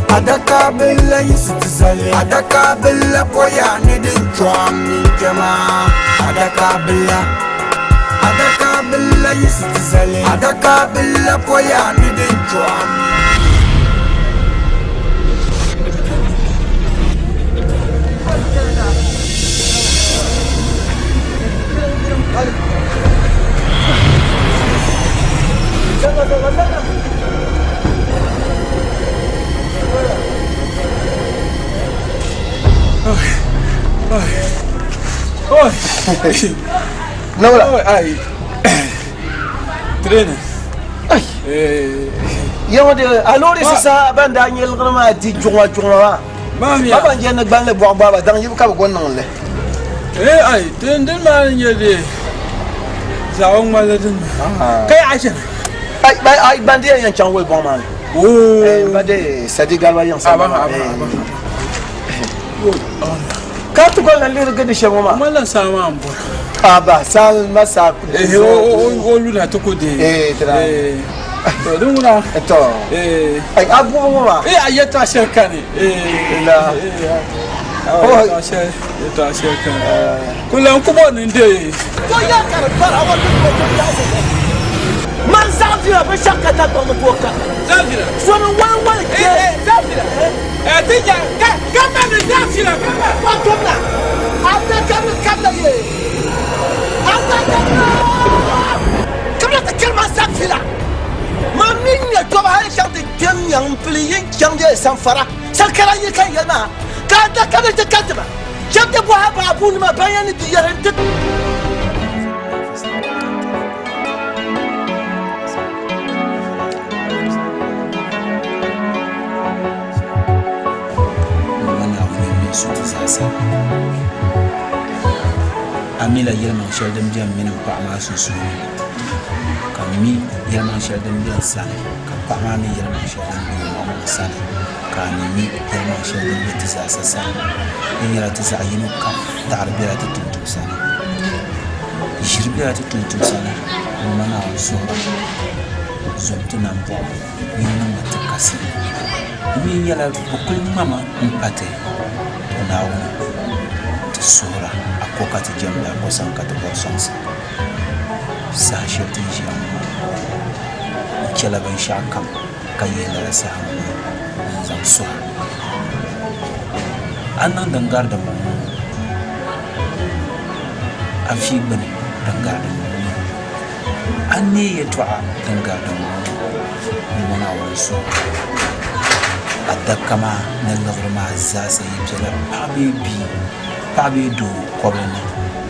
Speaker 5: Adaka bila yisi ti zali Adaka bila poya ni din chɔm ni kpɛma Adaka bila Adaka bila yisi ti zali Adaka bila poya ni din chɔm
Speaker 10: Nawla. Ai. Treni.
Speaker 11: Ai. Yaŋɔ de a loori sisa ban daa nyɛ liɣiri maa di juɣuma juɣuma maa. Ba ban jɛndi gbanli bɔɣu gbaaba daŋ yibu ka bi go niŋ li.
Speaker 10: Eh ai, tren din maa ni nyɛ de.
Speaker 2: Zaɣ o ŋmalila din ka yaɣa shɛli.
Speaker 11: Ai ai ai ban di yɛn chaŋ woli bɔŋ maa ni.
Speaker 2: Oo.
Speaker 11: Ba de sadi galiba yiŋ sa.
Speaker 2: Aba aba aba.
Speaker 11: Ka ti gol na lihiri gindi shɛli ŋɔ maa.
Speaker 2: Ŋmalila saa maa n bɔra.
Speaker 11: Aba saa ma saa.
Speaker 2: Eh o o o luna ti ku deei.
Speaker 11: Eh tira.
Speaker 2: Eh. To din ŋuna.
Speaker 11: To.
Speaker 2: Eh.
Speaker 11: Ai a bubu ŋɔ maa.
Speaker 2: Eh a yɛtɔɣa shɛli kani. Eh.
Speaker 11: La.
Speaker 2: Eh. Yɛtɔɣa shɛli yɛtɔɣa shɛli kani. Ku lan ku bɔ ni n deei.
Speaker 11: To ya ka di bara a wa ti ko ti zaɣisi man zaɣ vila binshɛɣu ka Dagbaŋ ni tooi ka.
Speaker 2: Zaɣ vila.
Speaker 11: So ni wali wali kpɛ.
Speaker 2: Eh eh zaɣ vila. Eh ti nya ka ka ma ni zaɣ vila ka ma.
Speaker 11: Wa tomna a da ka ni kabila ye a da ka ni kabila ti kari ma zaɣ vila man mi nya tɔba hali chaŋ ti kpɛm nyaŋ n pili yin chaŋ de sanfara sankara yi ka yɛli maa ka a da kabila ti ka ti ma. Chɛ ti bɔhi a baabunima ban yɛn ni di yɛri nti.
Speaker 1: Ma Naawuni n-mi su ti zaasa. A mila yɛlimaŋ shɛli din be m mini m paɣa maa sunsuuni, ka m mi yɛlimaŋ shɛli din be n sani, ka m paɣa maa mi yɛlimaŋ shɛli din be o maŋmaŋ sani. Ka a ni mi yɛlimaŋ shɛli din be ti zaasa sani, di nyɛla ti zaɣ yino kam daɣiri bela ti tumtumsa ni. Ʒiri bela ti tumtumsa ni, m ma Naawuni suhira, zom ti nambɔɣu nyin niŋmi ti kasi. Di mi nyɛla bɛ kul ŋmami m-pa ti, tɔ Naawuni, ti suhira a ko ka ti jɛmdi a ko sani ka ti bɔri sɔŋsim. Saha shɛli ti ni ʒiya ŋɔ maa, n chɛla binshɛɣukam. Ka yihi lala saha ŋɔ maa n-zaŋ suhi a niŋ din gari dimbɔŋɔ ŋɔ, a vie gbini din gari dimbɔŋɔ ŋɔ, a neei yɛtɔɣa din gari dimbɔŋɔ ŋɔ m-bo Naawuni suhu. Adaka maa ni liɣiri maa zaasa yi bela paɣa bee bia, paɣa bee doo kɔbili ni,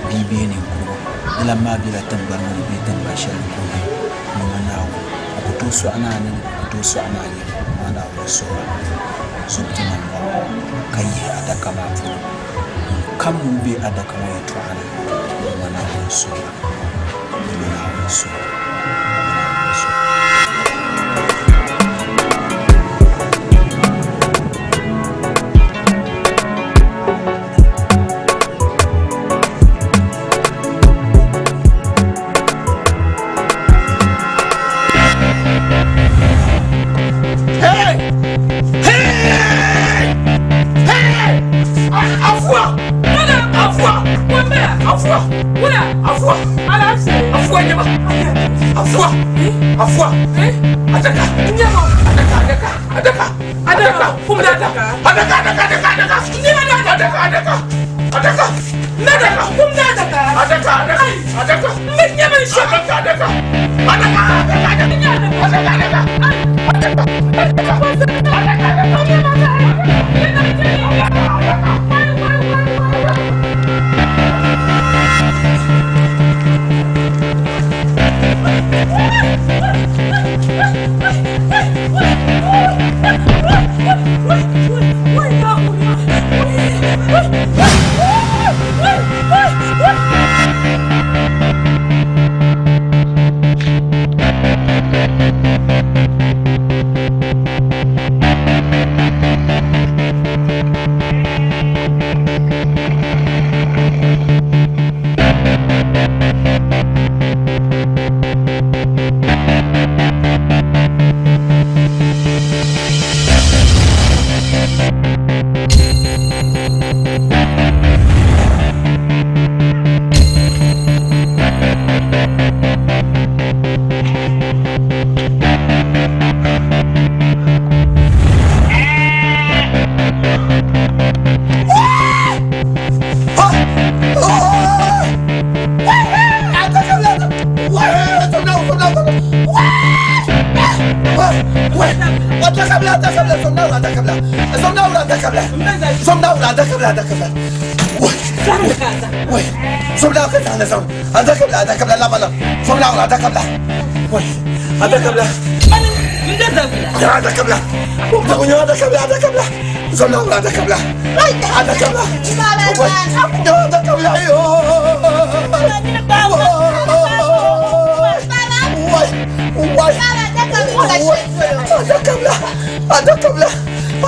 Speaker 1: bia bee ninkurigu, di lan maa bela tiŋgbani ŋɔ ni bee tiŋgbani shɛli ni ka o be. Nima Naawuni, o ku tooi sɔɣi ni a nini, o ku tooi sɔɣi ni a nini, amaa Naawuni suhira zom ti nambɔɣu ka yihi adaka maa polo. Ŋunkam ŋun be adaka ŋɔ yɛtɔɣa ni, nima Naawuni suhira, nima Naawuni suhira, nima Naawuni suhira.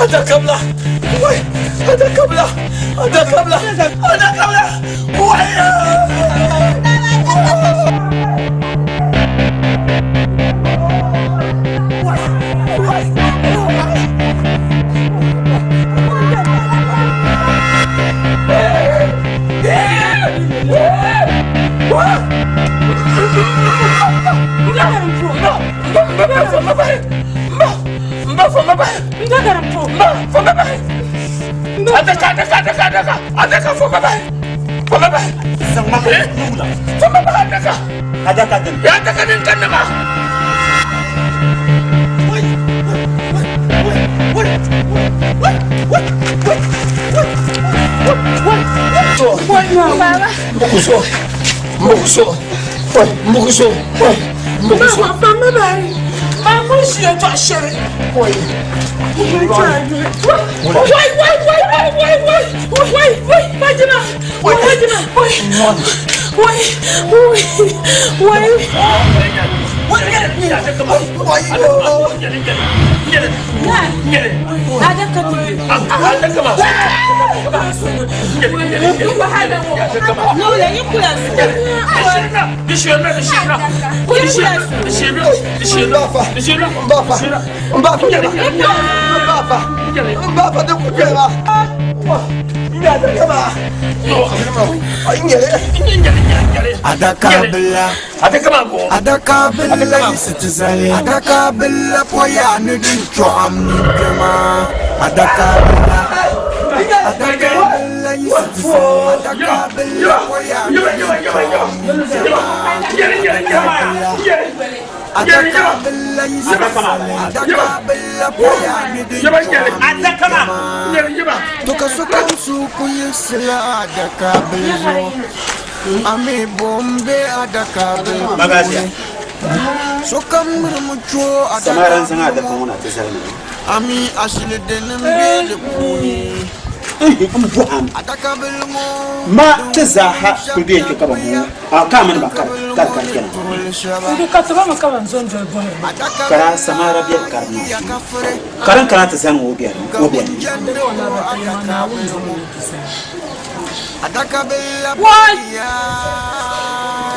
Speaker 11: Adakabila! Wai! Adakabila! Adakabila! Adakabila! Wai!
Speaker 5: Adakabila Adakabila yisi ti zali Adakabila poya ni din chɔɣim ni kpɛma Adakabila Adakabila yisi ti zali Adakabila poya ni din chɔɣim ni kpɛma Adakabila yisi ti zali Adakabila poya ni din chɔɣim ni kpɛma To ka sokam su ku yiɣisila adakabila zuɣu Ami bombe adakabila
Speaker 1: Magaziya.
Speaker 5: puuni Sokam mirimi cho
Speaker 1: Samara n zaŋ adaka
Speaker 5: adakabila
Speaker 1: ŋɔ na ti zali na.
Speaker 5: Ami ashili dini m-be di puuni
Speaker 1: N bɔhim
Speaker 5: Adakabila ŋɔ
Speaker 1: ma ti zaaha kuli bɛ kpɛ ka ba ŋɔ a ka mini ba kari kari kari kpɛna.
Speaker 2: Ndi ka ti ba mi ka ban zo n-doli bɔhiri ma.
Speaker 1: Kara samara bɛ kari maa karin kana ti zani o bɛni o bɛni.
Speaker 3: Wai!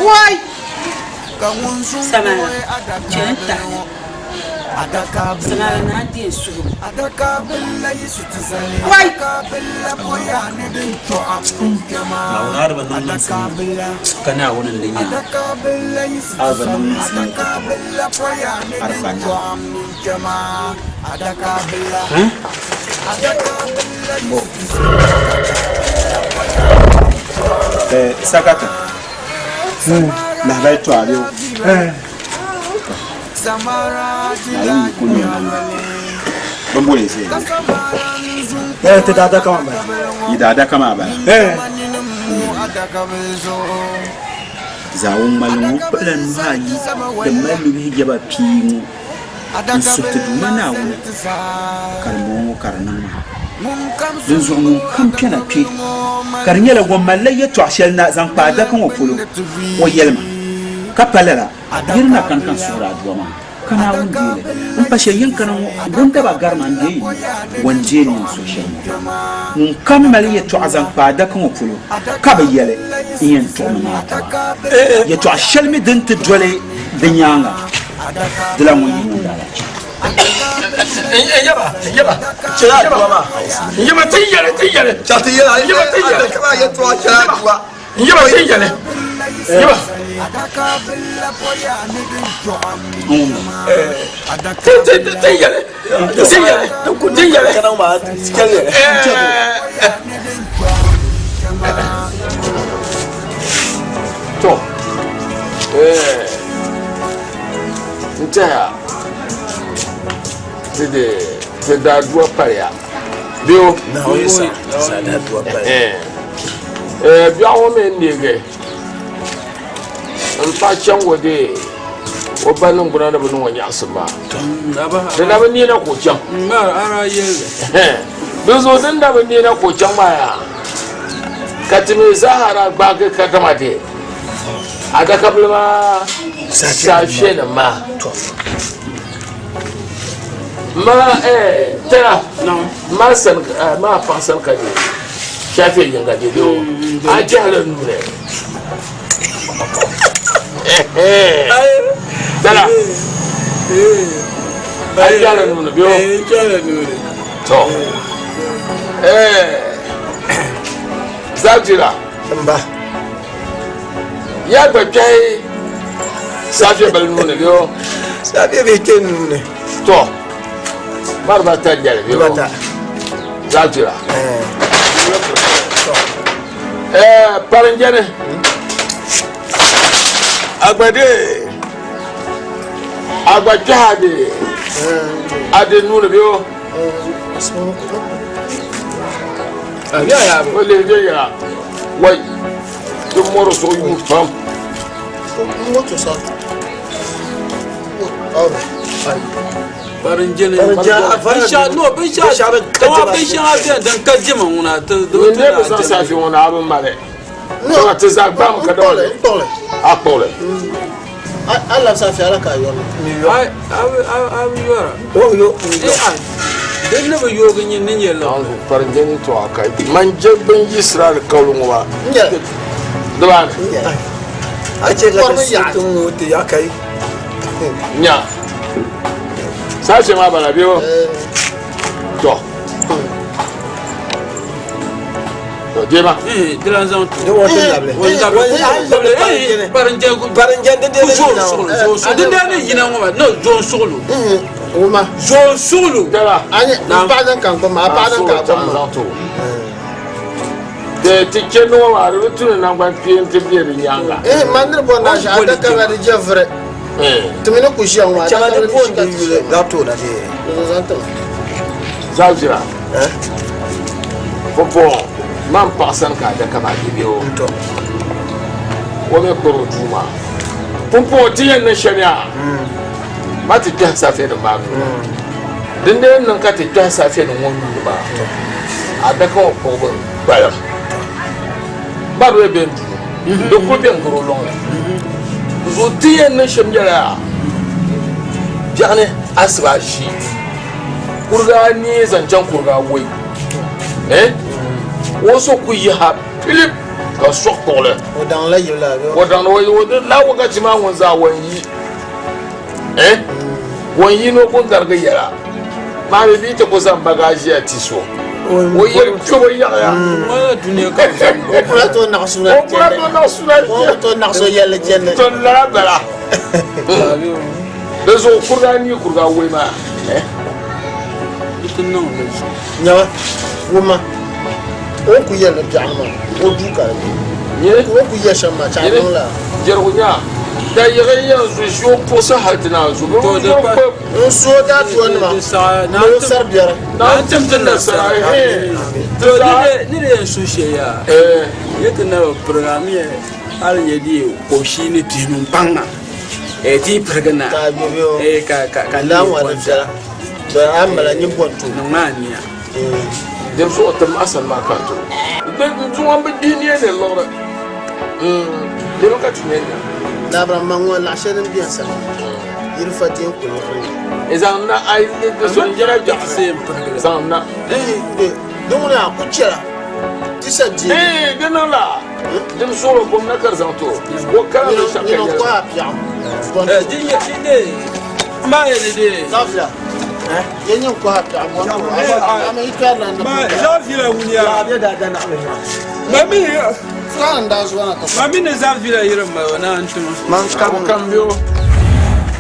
Speaker 11: Wai!
Speaker 3: Samara, chɛ n tahi. Samara naa deei suhigu.
Speaker 11: Wai!
Speaker 1: Naawuni a di bi niŋ niŋsim ka Naawuni n-di nya a di bi niŋ niŋsim a di pa Naawuni. Bo. Eh, sakata. Lahabali to a bɛ o. Naawuni yi ku nyɛ nam. Bin boli zaya.
Speaker 11: Eh, ti daadaka maa bala.
Speaker 1: Yi daadaka maa bala.
Speaker 11: Eh.
Speaker 1: Zaawuni ŋmali ŋɔ kpuɣila nuhi ayi din mali nubihi jɛba pii ŋɔ n-suhi ti Duuma Naawuni ka di bɔŋɔ ka di niŋ maa. Dinzuɣu ŋunkam kpɛna kpe ka di nyɛla o malila yɛtɔɣ shɛli na zaŋ kpa adaka ŋɔ polo, o yɛli ma, Ka pa lala, yiri na kani ka n suhiri adua maa, ka Naawuni deei li. M pa shɛli yɛn kana ŋɔ, gundaba gari ma n-deei yi ni, o ni deei ni yɛn suhi shɛli ŋɔ. Ŋunkam mali yɛtɔɣa zaŋ kpa adaka ŋɔ polo, ka bi yɛli, N yɛn tuɣimi ni adua. Yɛtɔɣ shɛli mi din ti doli di nyaaŋa, dila ŋun yi niŋdi alahichi.
Speaker 7: To n tɛha ti di ti daa dua paliya bee biɛɣu ŋɔ mi n neegi n paɣa chaŋ o dee o ba niŋgbuna ni bi niŋ o nyaɣasim maa di na bi neena ka o chaŋ dinzuɣu din na bi neena ka o chaŋ maa yaa ka ti mi zaaha daa gbaagi kadama dee adakabili maa saafenim maa.
Speaker 10: Ma tɛra ma sani ma paɣa sani ka je shafe yinga je do a jɛhila nuuni tɛra a jɛhila nuuni bɛ o to zabjira
Speaker 11: mba
Speaker 10: ya gba kpɛhi safiya bali nuuni bɛ o
Speaker 11: safiya bɛ kpɛ nuuni
Speaker 10: to mariba ta jɛli bɛ o zabjira parinjɛni agbade agba kpɛhi ade ade nuuni bɛ o o lehi bɛ yɛla wai di mɔri zuɣu yuui pam Nin ne bi zaŋ safi ŋɔ na a bi mali ka ti zaa gbam ka dama a kpuɣili
Speaker 11: a labi safi ala ka a yɔri
Speaker 9: a bi yɔra din ni bi yoogi nyin ni nyɛ liɣiri
Speaker 10: parinjɛni tɔɣa ka man je bin yiɣisira alikauli ŋɔ maa dibaani
Speaker 11: a chɛ ka ti suhu ti ŋɔ ti yaɣa kai
Speaker 10: nya sache maa bala bɛ tɔ tɔ deema
Speaker 9: dilan zaŋ tu
Speaker 11: di wɔn ti labili
Speaker 9: parinjɛ
Speaker 11: parinjɛ din
Speaker 9: dee din dee ni yina ŋɔ maa no zoon suɣulu
Speaker 11: wuma
Speaker 9: zoon suɣulu
Speaker 10: dala
Speaker 11: ani n paɣa din ka n gbuni ma a paɣa din ka a gbuni ma
Speaker 10: ti chɛ ŋɔ maa di bi tu ni naŋgban kpeeni ti bɛ di nyaanga
Speaker 11: eh man ni bɔ na ʒi adaka la di jɛ vuri ti mi ni ku ʒiya ŋɔ adaka la di shi ka ti ʒiya maa zaŋ ti ma
Speaker 10: zaɣ jira pumpɔŋɔ man paɣa sani ka adaka maa di bɛ o o mi kpari o duu maa pumpɔŋɔ ti yɛn niŋ shɛm yaa ma ti kpɛhi safiya nim maa nuu din dee niŋ ka ti kpɛhi safiya nim ŋɔ nuu maa adaka ŋɔ kpuɣibu kpalim bari bɛ duu di kuli bɛ n gari o lɔŋni zuɣu ti yɛn niŋ shɛm nyɛla yaa biɛɣuni asiba ʒii kuriga anii zaŋ chaŋ kuriga awɔi o so ku yiha pilip ka sɔɣi kpuɣili
Speaker 11: o daŋla yili la
Speaker 10: o daŋla o la wakachi maa ŋun zaa wan yi wan yi ni o kun darigi yɛla maa mi bi ti ku zaŋ bagaajiya ti so o yɛli kpɛbo yaɣaya
Speaker 11: o kula to naɣasuna
Speaker 10: o kula to naɣasuna
Speaker 11: o to naɣaso yɛlli jɛnni
Speaker 10: to lala bala di zuɣu kuriga anii kuriga awɔi maa
Speaker 11: nyɛma wumma o ni ku yɛli ni biɛɣuni maa o duu ka di be o ni ku yɛ shɛm maa chɛ a niŋ la
Speaker 10: jɛrigu nyaa da yiɣi yɛn zu ʒi o puɣisi hali ti naan zu
Speaker 11: n su o daa tuwa nima ni o sari biɛri
Speaker 10: naan tim ti nasara
Speaker 9: ni di yɛn su shɛli yaa yɛ ti na bi pirigi a mi hali nyɛ di kɔbishii ni pihinu n paŋ na ti yi pirigi na
Speaker 11: ka
Speaker 9: ka ka ka
Speaker 11: laa ŋɔ di viɛla a mala nyin bɔn to
Speaker 9: niŋ maa niya
Speaker 10: din zuɣu ti maɣasani maa ka to zuŋɔ bi di niya ni liɣiri lemi ka ti nyɛ nya
Speaker 11: laabira ma ŋɔ laɣ shɛli din bɛn sani yiri fa ti yɛn kuli liɣiri
Speaker 10: zaŋ na a yi so n jɛra biɛɣu zaŋ na
Speaker 11: din ŋuni a ku chɛla ti sa di
Speaker 10: di niŋ la din zuɣu bom na ka di zaŋ to o kala mi shɛm ka
Speaker 11: yɛli
Speaker 9: ma yɛ ni de
Speaker 11: zafila yɛn nyɛ kɔha piɛɣu
Speaker 9: ma zafila ŋuniya ma mi ma mi ni zafila yiri ma o na n tuma
Speaker 5: man kam
Speaker 10: bio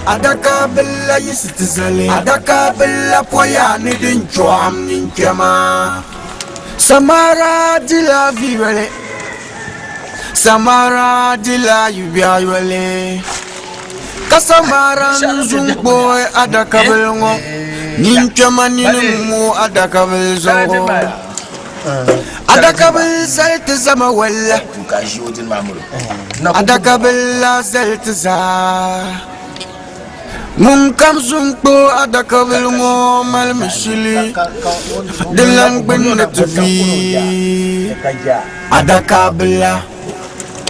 Speaker 5: Adaka billa yisi ti zali Adaka billa poya ni din chɔɣim ninkpɛma Samara dila vi yoli Samara dila yubiɛɣu yoli Ka samara n-zuŋ kpuɣi adaka bili ŋɔ Ninkpɛma nini m-mooi adaka bili zuɣu Adaka bili zali ti zama walla Adaka bili la zali ti zaa Ŋun kam zuŋ kpuɣi adaka bili ŋɔ malimi shili Di lan gbunni ti vi Adaka bila.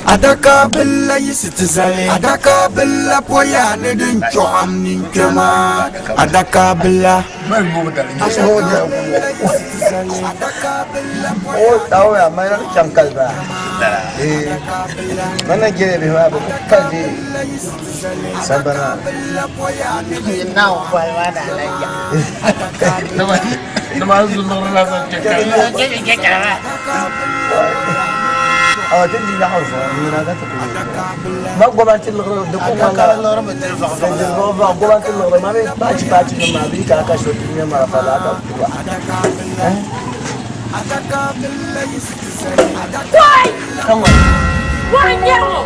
Speaker 5: Adaka billa yisi ti zali Adaka billa poya ni din chɔɣim ninkpɛma Adaka billa
Speaker 2: Wai! Wai nyɛri ŋɔ!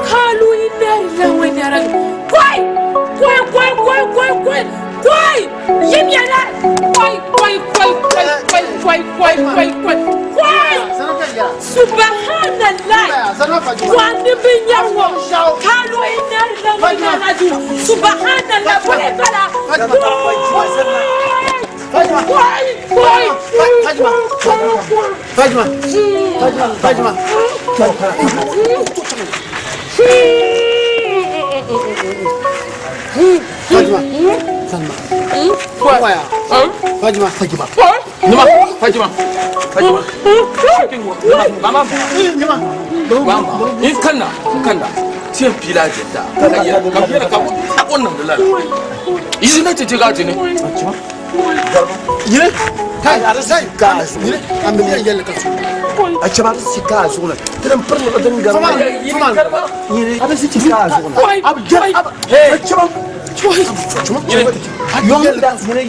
Speaker 2: Kalu inna lillahi wa inna ilaihi Koi! Koi koi koi koi koi! Koi! Yim ya la! Koi koi koi koi koi koi koi koi koi koi! Subhanallah! Wani bin nyɛri ŋɔ! Kalu inna lillahi wa inna ilaihi Subhanallah! Bole bala! Koi! Koi! Koi!
Speaker 11: Fatima Fatima Fatima Fatima Fatima Fatima
Speaker 10: Nima Fatima Fatima Mama Mama in kanna in kanna tiyan pila jetta ka yɛrɛ ka yɛrɛ ka a ko nan la izi ne tɛ ka tini
Speaker 11: Yine kai a sai ka yine a miliyan yɛlɛ ka so
Speaker 12: a cɛba si ka zuɣu ni ti din piri liɣi din gari yine a bɛ si ti ka zuɣu ni a bɛ jɛ a cɛba yɔŋ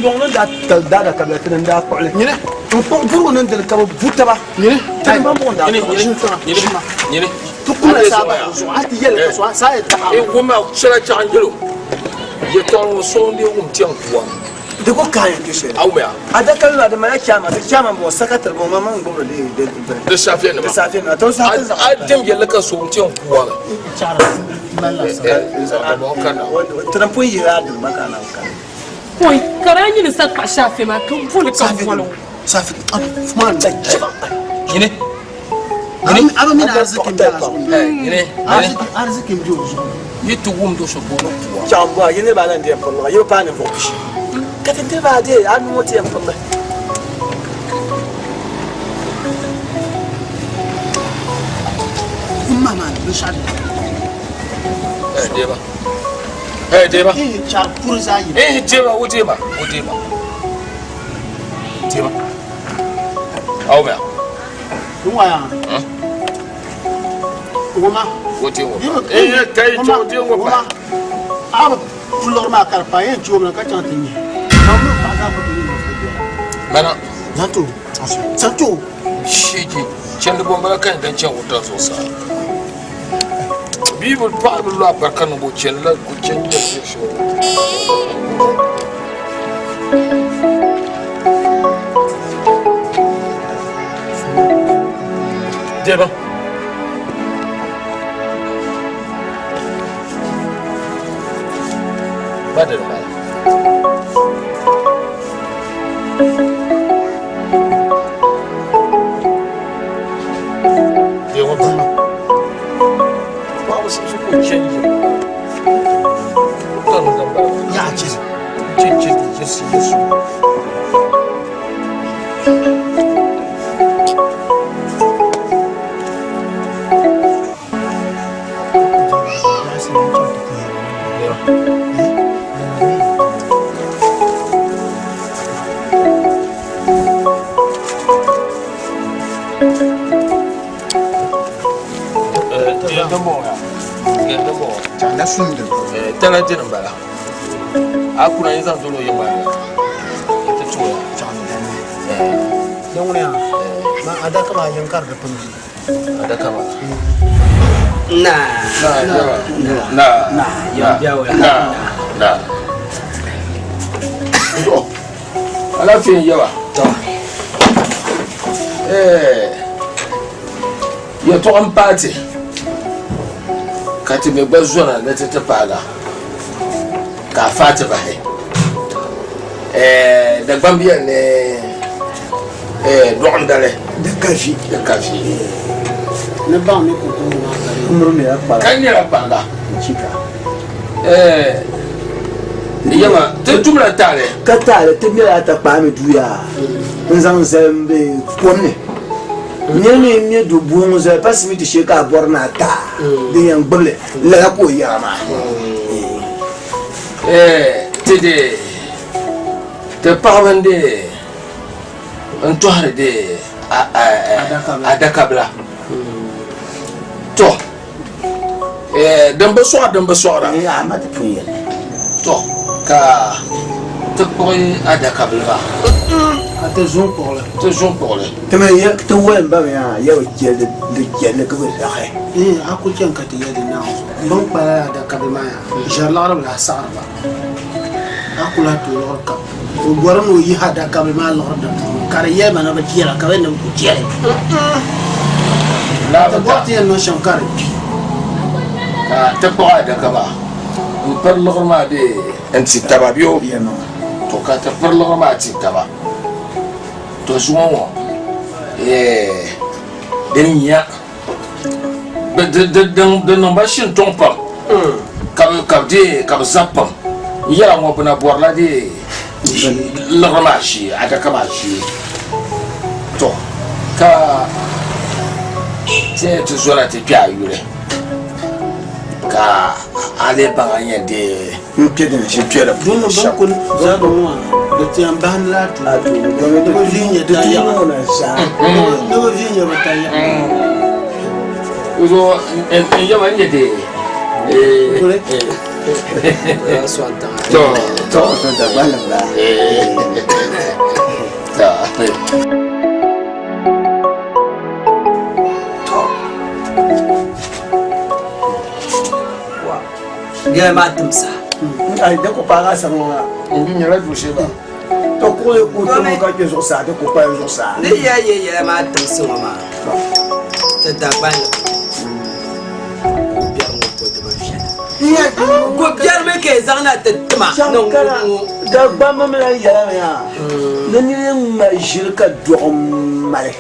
Speaker 12: yɔŋ ni daa tali daa da kabila ti ni daa kpuɣili
Speaker 11: yine
Speaker 12: n kpuɣi burigu ni dili ka bi bu taba
Speaker 11: yine
Speaker 12: ti ni ban buɣim daa
Speaker 10: yine yine
Speaker 11: ti kuna saa zuɣu a ti yɛlɛ ka so a saa yɛ taɣa
Speaker 10: e wuma sɛla caɣan jelo yɛtɔɣa ŋɔ sɔŋ de wum tiɛŋ kuwa
Speaker 12: di ko kaaya kpe shɛli
Speaker 10: aw mɛ
Speaker 12: a da kali la di mala chaama di chaama bɔ sakatiri bɔ ma man gbubiri di di bini
Speaker 10: di safiya nima
Speaker 12: di safiya nima to sa ti zaŋ
Speaker 10: a dem yɛlli ka sɔŋ tiɛŋ kuwa
Speaker 12: ti din pun yihira a diri ma ka a naan kani
Speaker 2: Koi! Kara nyini sa kpaɣa shaafe maa ka boli ka boli ŋɔ.
Speaker 11: safi man
Speaker 12: da chiba
Speaker 10: yine
Speaker 11: aba mini arzikin bɛ a zuɣu
Speaker 10: yine yine
Speaker 11: arzikin bɛ o zuɣu
Speaker 10: yi ti wum do so booni kuwa
Speaker 12: chaŋ bɔ yi niriba alan di yɛn pirili yi bi paai ninvuɣu pishi ka ti niriba a dee a nuu ti yɛn pirili
Speaker 11: n ma maa binshɛɣu
Speaker 10: eh deba eh deba
Speaker 11: eh char puri zaa yi
Speaker 10: eh deba wo deba wo deba deba aw mɛ
Speaker 11: n wa yan woma
Speaker 10: wo te wo eh kai to te wo pa
Speaker 11: a bi pulori maa ka di pa yɛn chɛ o mi ka chaŋ ti nyɛ ka mi paɣa zaa ku ti nyɛ
Speaker 10: mana
Speaker 11: zanto zanto
Speaker 10: shiji chɛndi bɔmbala ka yɛn chɛn wuta zuɣusaa bii bi paɣa bi lo abarika niŋ o chɛni la o chɛni yɛli yɛli shɛli Deba. Ba da ba. Deba ba. Ba wasu su ko canji. Kan zan ba.
Speaker 11: ya ce
Speaker 10: Cin cin yesu yesu.
Speaker 1: Chanda sumdi.
Speaker 10: Tala dini n bala a kuna yi zaŋ dolo yimba ti tuya
Speaker 11: don wani ya ma adaka maa yɛn kari di pun
Speaker 10: adaka maa
Speaker 1: Na.
Speaker 10: na na
Speaker 1: Na.
Speaker 10: na na to alaafee n yɛba yɛltɔɣa n paati ka ti mi gba zona ni ti ti paaga ka a faati bahi Dagbaŋ biɛni ni dɔɣim dali
Speaker 12: di ka vi
Speaker 10: di ka vi
Speaker 11: Ni baŋ ni kunkuni maa ka di.
Speaker 12: Kumuri mɛla kpariga.
Speaker 10: Ka nyɛla kpariga.
Speaker 12: Chika.
Speaker 10: Ɛɛ yɛma ti tumla taali.
Speaker 12: Ka taali ti mɛla ata kpaami duu yaa n zaŋ zali m be kom ni. Niri mi mɛ du buuŋ zali pa simiti shee ka a bɔri ni a taai din yɛn gbubili lala ka o yɛra maa.
Speaker 10: Ɛɛ ti di ti paɣaba n di n tɔhiri di adakabila to din bi sɔɣi din bi sɔɣira to ka ti kpuɣi adakabila maa
Speaker 11: ka ti zuŋ kpuɣili
Speaker 10: ti zuŋ kpuɣili
Speaker 12: ti mi ya ti walim ba mi yaa ya bi chɛ di chɛli ka bi laɣi
Speaker 11: a ku chɛn ka ti yɛ di naawuni zuɣu bin kpala adakabila maa yaa ʒɛri liɣiri bi lahi saɣiri ba A ku lahi tooi liɣiri kam. O bɔri ni o yihi adakabili maa liɣiri di puuni ka di yɛli ma ni bi jɛra ka bɛ ni bi ku jɛli. Ti bɔri ti yɛn niŋ shɛm ka di kpi.
Speaker 10: Ka ti kpuɣi adaka maa m-piri liɣiri maa bee n-ti taba bee o? To ka ti piri liɣiri maa ti taba. To zuŋɔ ŋɔ, eeh, din nya. Di niŋ ba shintɔŋ pam ka bi deei ka bi zabi pam. N yɛla ŋɔ bɛ na bɔrila deei liɣiri maa shee, adaka maa shee. Tɔ! Ka ti yɛn ti zɔna ti kpe a yuli ka a lee baŋ a ni yɛn deei
Speaker 12: n-kpe di ni shɛm.
Speaker 11: Di ni bɛ kuli zabi ŋɔ maa, di ti yɛn bahindila a tuuli. Di bi vi nyɛ tayaɣa. Di bi vi nyɛ bi tayaɣa.
Speaker 10: Zuɣu n yɛma n nyɛ de. To
Speaker 12: to to Dagbanli m-bala.
Speaker 13: Yɛla maa timsa.
Speaker 12: Ai di ku paagi a sani ŋɔ maa.
Speaker 10: N nyɛla duɣu ba.
Speaker 12: To kuɣu ku tomi ka kpe zuɣusaa di ku kpalim zuɣusaa.
Speaker 13: Ni ya yɛ yɛla maa timsi ŋɔ maa ti Dagbanli ko biɛri ŋɔ ko di bi viɛla. Ko biɛri mi ka yi zaŋ na ti tima ni ŋɔ.
Speaker 12: Dagbamba mi lahi yɛla mi yaa ni niri yi ŋma ʒiri ka dɔɣim mali.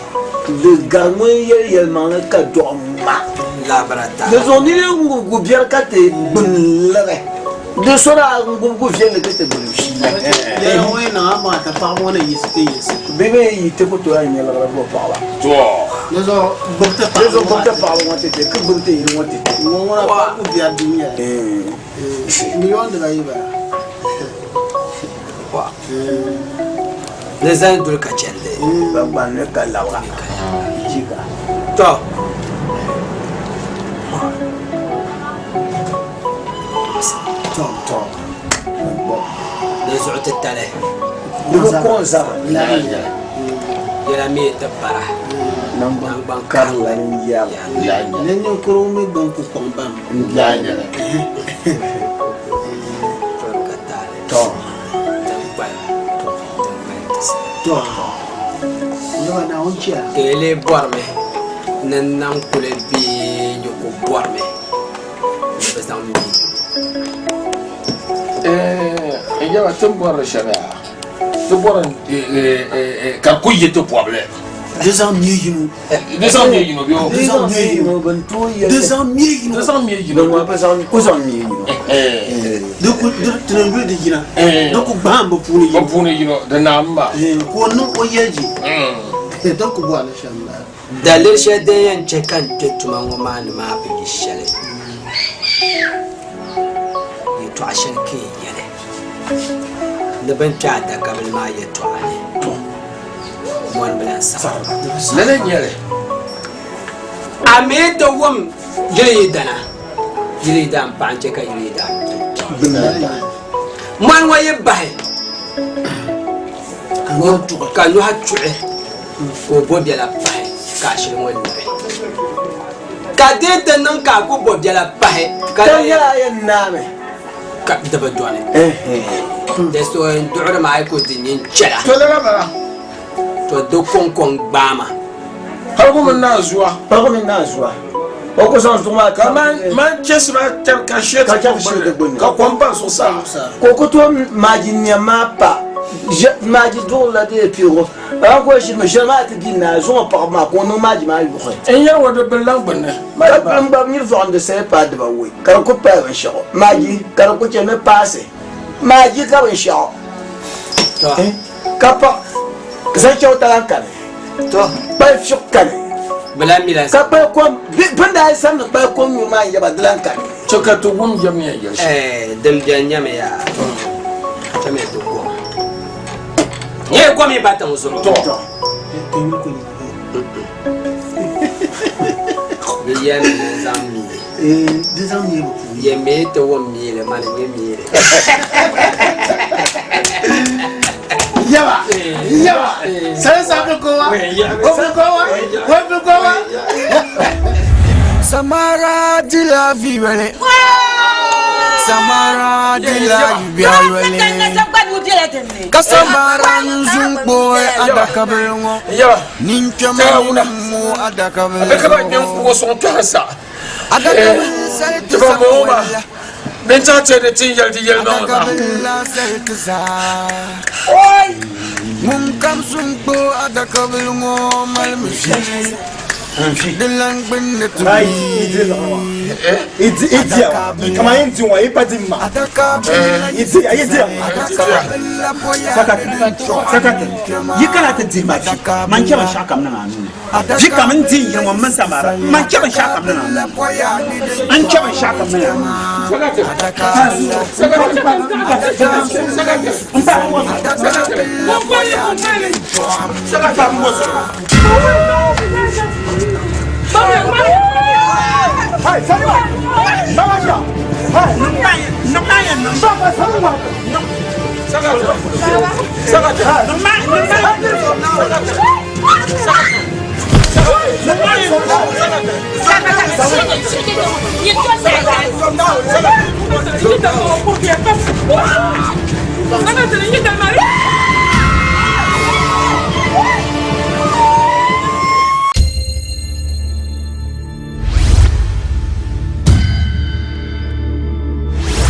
Speaker 12: Di gari ŋun yɛli yɛlimaŋli ka dɔɣi ŋma. Di zuɣu nini ŋubi gu biɛri ka ti gbuni liɣi. Di so daa ŋubi gu viɛlli ka ti gbuni viɛlli. Bɛ mi yi ti ku tooi nya liɣiri bo paɣaba.
Speaker 11: Di zuɣu gbubi ti
Speaker 12: paɣaba ŋɔ ti ti, ka gbubi ti yili ŋɔ ti ti.
Speaker 13: Ni zani duli ka chɛndi.
Speaker 12: Ba gbanni ka labga jika.
Speaker 13: Tɔ!
Speaker 12: Tɔ! Tɔ!
Speaker 13: Di zuɣu ti tali.
Speaker 12: Di bi kɔŋ zabiri.
Speaker 13: Yɛla mi ti bara.
Speaker 12: Nangban karili n-yɛli.
Speaker 11: Ni ninkurigu mi gba n-ku kɔŋ bam.
Speaker 12: Tɔ!
Speaker 13: Ka yi lee bɔrimi ni n nam kuli bee yi ku bɔrimi ni bɛ zaŋ mi yino?
Speaker 10: N yɛba ti ni bɔri shɛm yaa, ti bɔri ka di kuli yi ti bɔbili.
Speaker 11: Di zaŋ mi yino.
Speaker 10: Di zaŋ mi yino bɛ o.
Speaker 11: Di zaŋ mi yino.
Speaker 12: Bin tooi yɛli.
Speaker 11: Di zaŋ mi yino.
Speaker 10: Di zaŋ mi yino.
Speaker 12: Di ŋɔ bi zaŋ ku zaŋ mi yino.
Speaker 11: Di ku di ti ni yuli di yina. Di ku gbahim bi puuni yino.
Speaker 10: Bi puuni yino di naam maa.
Speaker 11: Ka o niŋ o yɛliji. Di ku bɔri li shɛm bala.
Speaker 13: Daliri shɛli din yɛn chɛ ka n kpe tuma ŋɔ maa ni maa bi yi shɛli. Yɛtɔɣ shɛli ka yi yɛli ni bɛ ni kpe adakabili maa yɛtɔɣa ni. Mɔni bi lan saɣim.
Speaker 10: Lala n-nyɛ li.
Speaker 13: A mi ti wum yili yi dana, yili yi daan paɣa n-chɛ ka yili yi daan kpi. Mɔni ŋɔ yi bahi ka nɔhi tuɣi ka o bo biɛla pahi ka a shili ŋɔ liɣi. Ka di yi ti niŋ ka a ku bo biɛla pahi ka
Speaker 12: Ka nyɛla a yɛn naami.
Speaker 13: Ka di bi dɔni. Di so n duɣiri maa yi ku di nyin chɛla.
Speaker 10: To lala bala.
Speaker 13: To di kɔŋkɔŋ gbaama.
Speaker 10: Paligu mini naanzua.
Speaker 12: Paligu mini naanzua. O ku zaŋ zuɣu maa
Speaker 10: Ka man chɛsi maa tɛri ka shɛ ti gbunni ka kom pa zuɣusaa.
Speaker 12: Ka o ku tooi maaji niɛm maa pa. Maaji duɣurila di piligu a ku ʒirimi ʒiri maa ti bi naai zuŋɔ paɣaba maa ka o niŋ maaji maa yuɣi.
Speaker 10: N yɛri ŋɔ di bini lan gbunni.
Speaker 12: Ka kpilim gba nyiri vɔɣindi sayi paai dibawoi ka di ku paai binshɛɣu maaji ka di ku chɛ ni paasi maaji ka binshɛɣu ka paɣ zaŋ chaŋ talaŋ kani kpali fiɣ kani ka kpali kom bini daa samdi kpali kom nyuri maa n-yaba di lan kani.
Speaker 10: Chɛ ka ti wum yɛm ni yɛn yɛli shɛm.
Speaker 13: Din beni nyɛmi yaa, chamiya ti kom. Nyɛ kom yi ba tiŋ zuɣu.
Speaker 10: Tɔ.
Speaker 13: Di yɛli ni n zaŋ mii.
Speaker 11: Di zaŋ mii bi puuni.
Speaker 13: Yɛ mii ti wum miili mani nyɛ miili.
Speaker 11: Yaba, yaba, sai sabi kowa, obi kowa, obi kowa.
Speaker 5: Samara di la viwele. Samara di la viwele. Ka samara nzun kpoe adakabili ŋɔ. Ninkpɛma mu adakabili ŋɔ. Adakabili sali ti zaa.
Speaker 10: Din chaŋ chɛ di ti yɛli di yɛlimaŋli maa.
Speaker 5: Adakabili sali ti zaa. Ŋun kam sun kpo adakabili ŋɔ malimi ʒili. Di lan gbunni ti
Speaker 1: Yi kana ti dihi ma vi, man chɛ binshɛɣu kam niŋ a nuu ni. Vi kam n di n yili ŋɔ m mini Samara, man chɛ binshɛɣu kam niŋ a nuu ni. N chɛ binshɛɣu kam niŋ a nuu ni.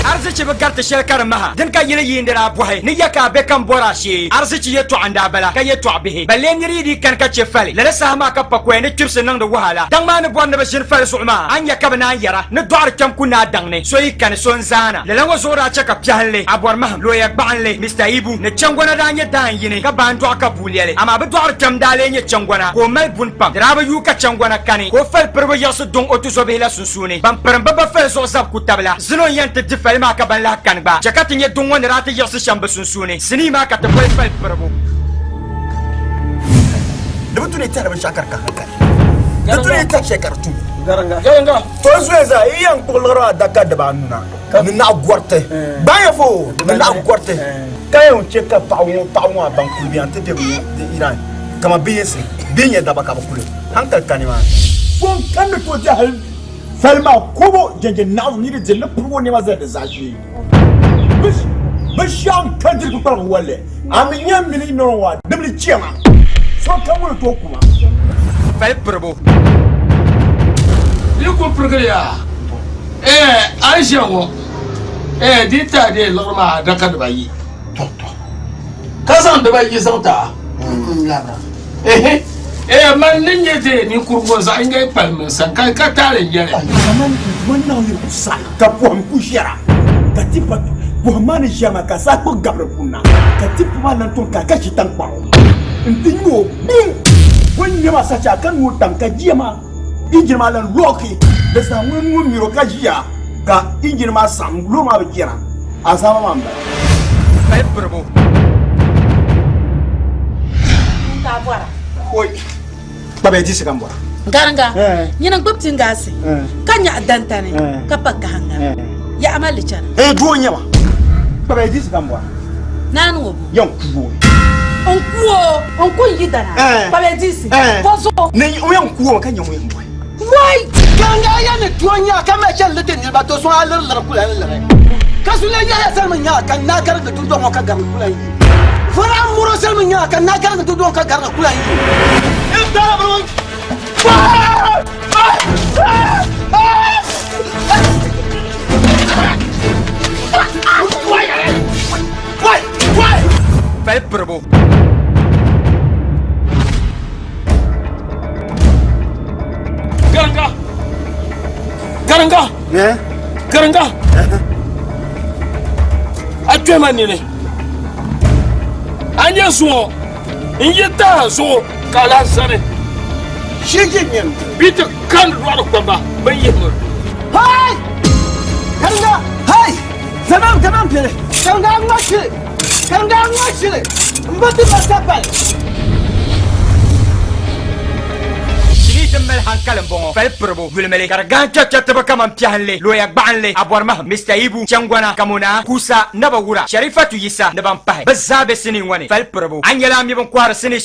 Speaker 14: Arizichi bi gariti shɛli ka di maha, dini ka yili yiindi daa bɔhi ni ya ka a be ka m bɔri a shee. Arizichi yɛtɔɣa n-daa bala ka yɛtɔɣ bihi ba lee niri yi dii kani ka che fali. Lala saha maa ka pakoya ni kpibisi niŋdi wahala. Daŋ maa ni bɔri ni bɛ ʒini fali zuɣu maa, a ni nya ka bɛ naan yɛra ni dɔɣiri kpɛm ku naa daŋ ni, so yi kani so n-zaana. Lala ŋɔ zuɣu daa che ka piɛhinli, abɔrimahim, looya gbaɣinli, Mister Ibu, ni Changona daa nyɛ daan yini ka baa n-dɔɣi ka bua lɛli. Amaa bɛ dɔɣiri kpɛm daa lee nyɛ Changona ka o mali buni pam. Di daa bi yuui ka Changona kani ka o fali piribu yiɣisi duŋ o tuzɔbihi la sunsuuni. Ban pirim bɛ ba fali zuɣu zabi ku tabi la, zino n-yɛn ti di fali maa ka ban lahi kani gba. Chɛ ka ti nya duŋ ŋɔ ni daa ti yiɣisi shɛm bɛ sunsuuni. Sinii maa ka ti boli fali piribu.
Speaker 11: Di bi tu ni tɛhiri binshɛɣu ka di ka hankali. Di tu ni tɛhi shɛli ka di tum. To zuya zaa yi yɛn kpuɣi liɣiri adaka dibaanu na ni naɣ gɔriti. Gbaanya fo ni naɣ gɔriti. Ka yɛn chɛ ka paɣa ŋɔ paɣa ŋɔ a ban kuli bɛ ti bɛ Iran kaman bɛ yinsi bɛ nyɛ daba ka bɛ kuli hankali ka nimaani. So n-kani ni tooi di hali fali maa kobo jɛnjɛ naɣizu ni di diri ni piribu o nɛma zali di zaashee. Binshɛɣu n-kani diri kpukpaligu walli a mi nya m mini nɔrɔ ŋɔ a dimli chɛma so n-kani ŋun ni tooi ku ma.
Speaker 14: Fali piribu.
Speaker 10: Di ku pirigili yaa, ɛɛ a ni ʒiya ŋɔ, ɛɛ di ti a deei liɣiri maa adaka dibayi, ka zaŋ dibayi zaŋ ti a. Ehe, ɛɛ man ni nyɛ deei ninkurigu ŋɔ zaɣ yinga yi kpalim n sani ka ka taali n-nyɛ li.
Speaker 1: Kaman ŋun naɣ yuli ku sa ka pɔhim ku ʒiɛra, ka ti pa pɔhim maa ni ʒiɛra maa ka saa kpuɣi gabiri kunna, ka ti pa maa lan tom ka ka ʒi taŋkpaɣu nti ŋme o bum. O ni ŋme maa sacha ka nyo tam ka jia maa injin maa lan lɔɔki di saha ŋun ŋun miri o ka ʒiya ka injin maa saɣim loori maa bi chana azaaba maa m-bala.
Speaker 14: Pali piribu.
Speaker 8: Ka bɔra.
Speaker 1: Oi, kpabi di ka n bɔra.
Speaker 3: Garinga, nyini n gbubi tingaasi ka nyaɣi dantani ka pa gahinga. Yaɣa ma li chana.
Speaker 1: Eh, doo n-nyɛ ma. Kpabi di ka n bɔra.
Speaker 3: Naani ŋɔ bo.
Speaker 1: Yɛn ku o.
Speaker 3: N ku o, n ku n yidana. Kpabi di bɔ zuɣu.
Speaker 1: Ni o yɛn ku o ka nyɛ ŋun yɛn bɔhi.
Speaker 11: Wai! Garinga a yɛn ni doo n-nyɛ ka mali chani li ti niriba to so a liri liri kula n liri. Ka su lee nyɛla salima nyaŋa ka naa garingi dundɔŋ ŋɔ ka garingi kula yi. Vɔri a muro salima nyaŋa ka naa garingi dundɔŋ ka garingi kula yi.
Speaker 14: Pali
Speaker 10: Karinga! Karinga! A kpɛhi ma nini. A nyɛ zuŋɔ n yi taha zuɣu ka a lahi zani. Bɛ ti kani lɔɣiri kpamba bɛn yihi mi.
Speaker 11: Hai! Karinga! Hai! Zaman zaman pili! Karinga ŋma shili! Karinga ŋma shili! M bi ti ma sapali!
Speaker 14: Sinii din mali hankali m-bɔŋɔ, fali piribu, yulimili, ka di gahim kpɛrikpɛritiba kaman piɛhinli, looya gbaɣinli, abɔrimahim, Mister Ibu, Changɔna, Kamonaa, Kuusa, Naba Wura, Sharifatu Yisa ni ban pahi. Bɛ zaa be sinii ŋɔ ni, fali piribu. A ni nyɛla a mi bɛn kɔhiri sinii.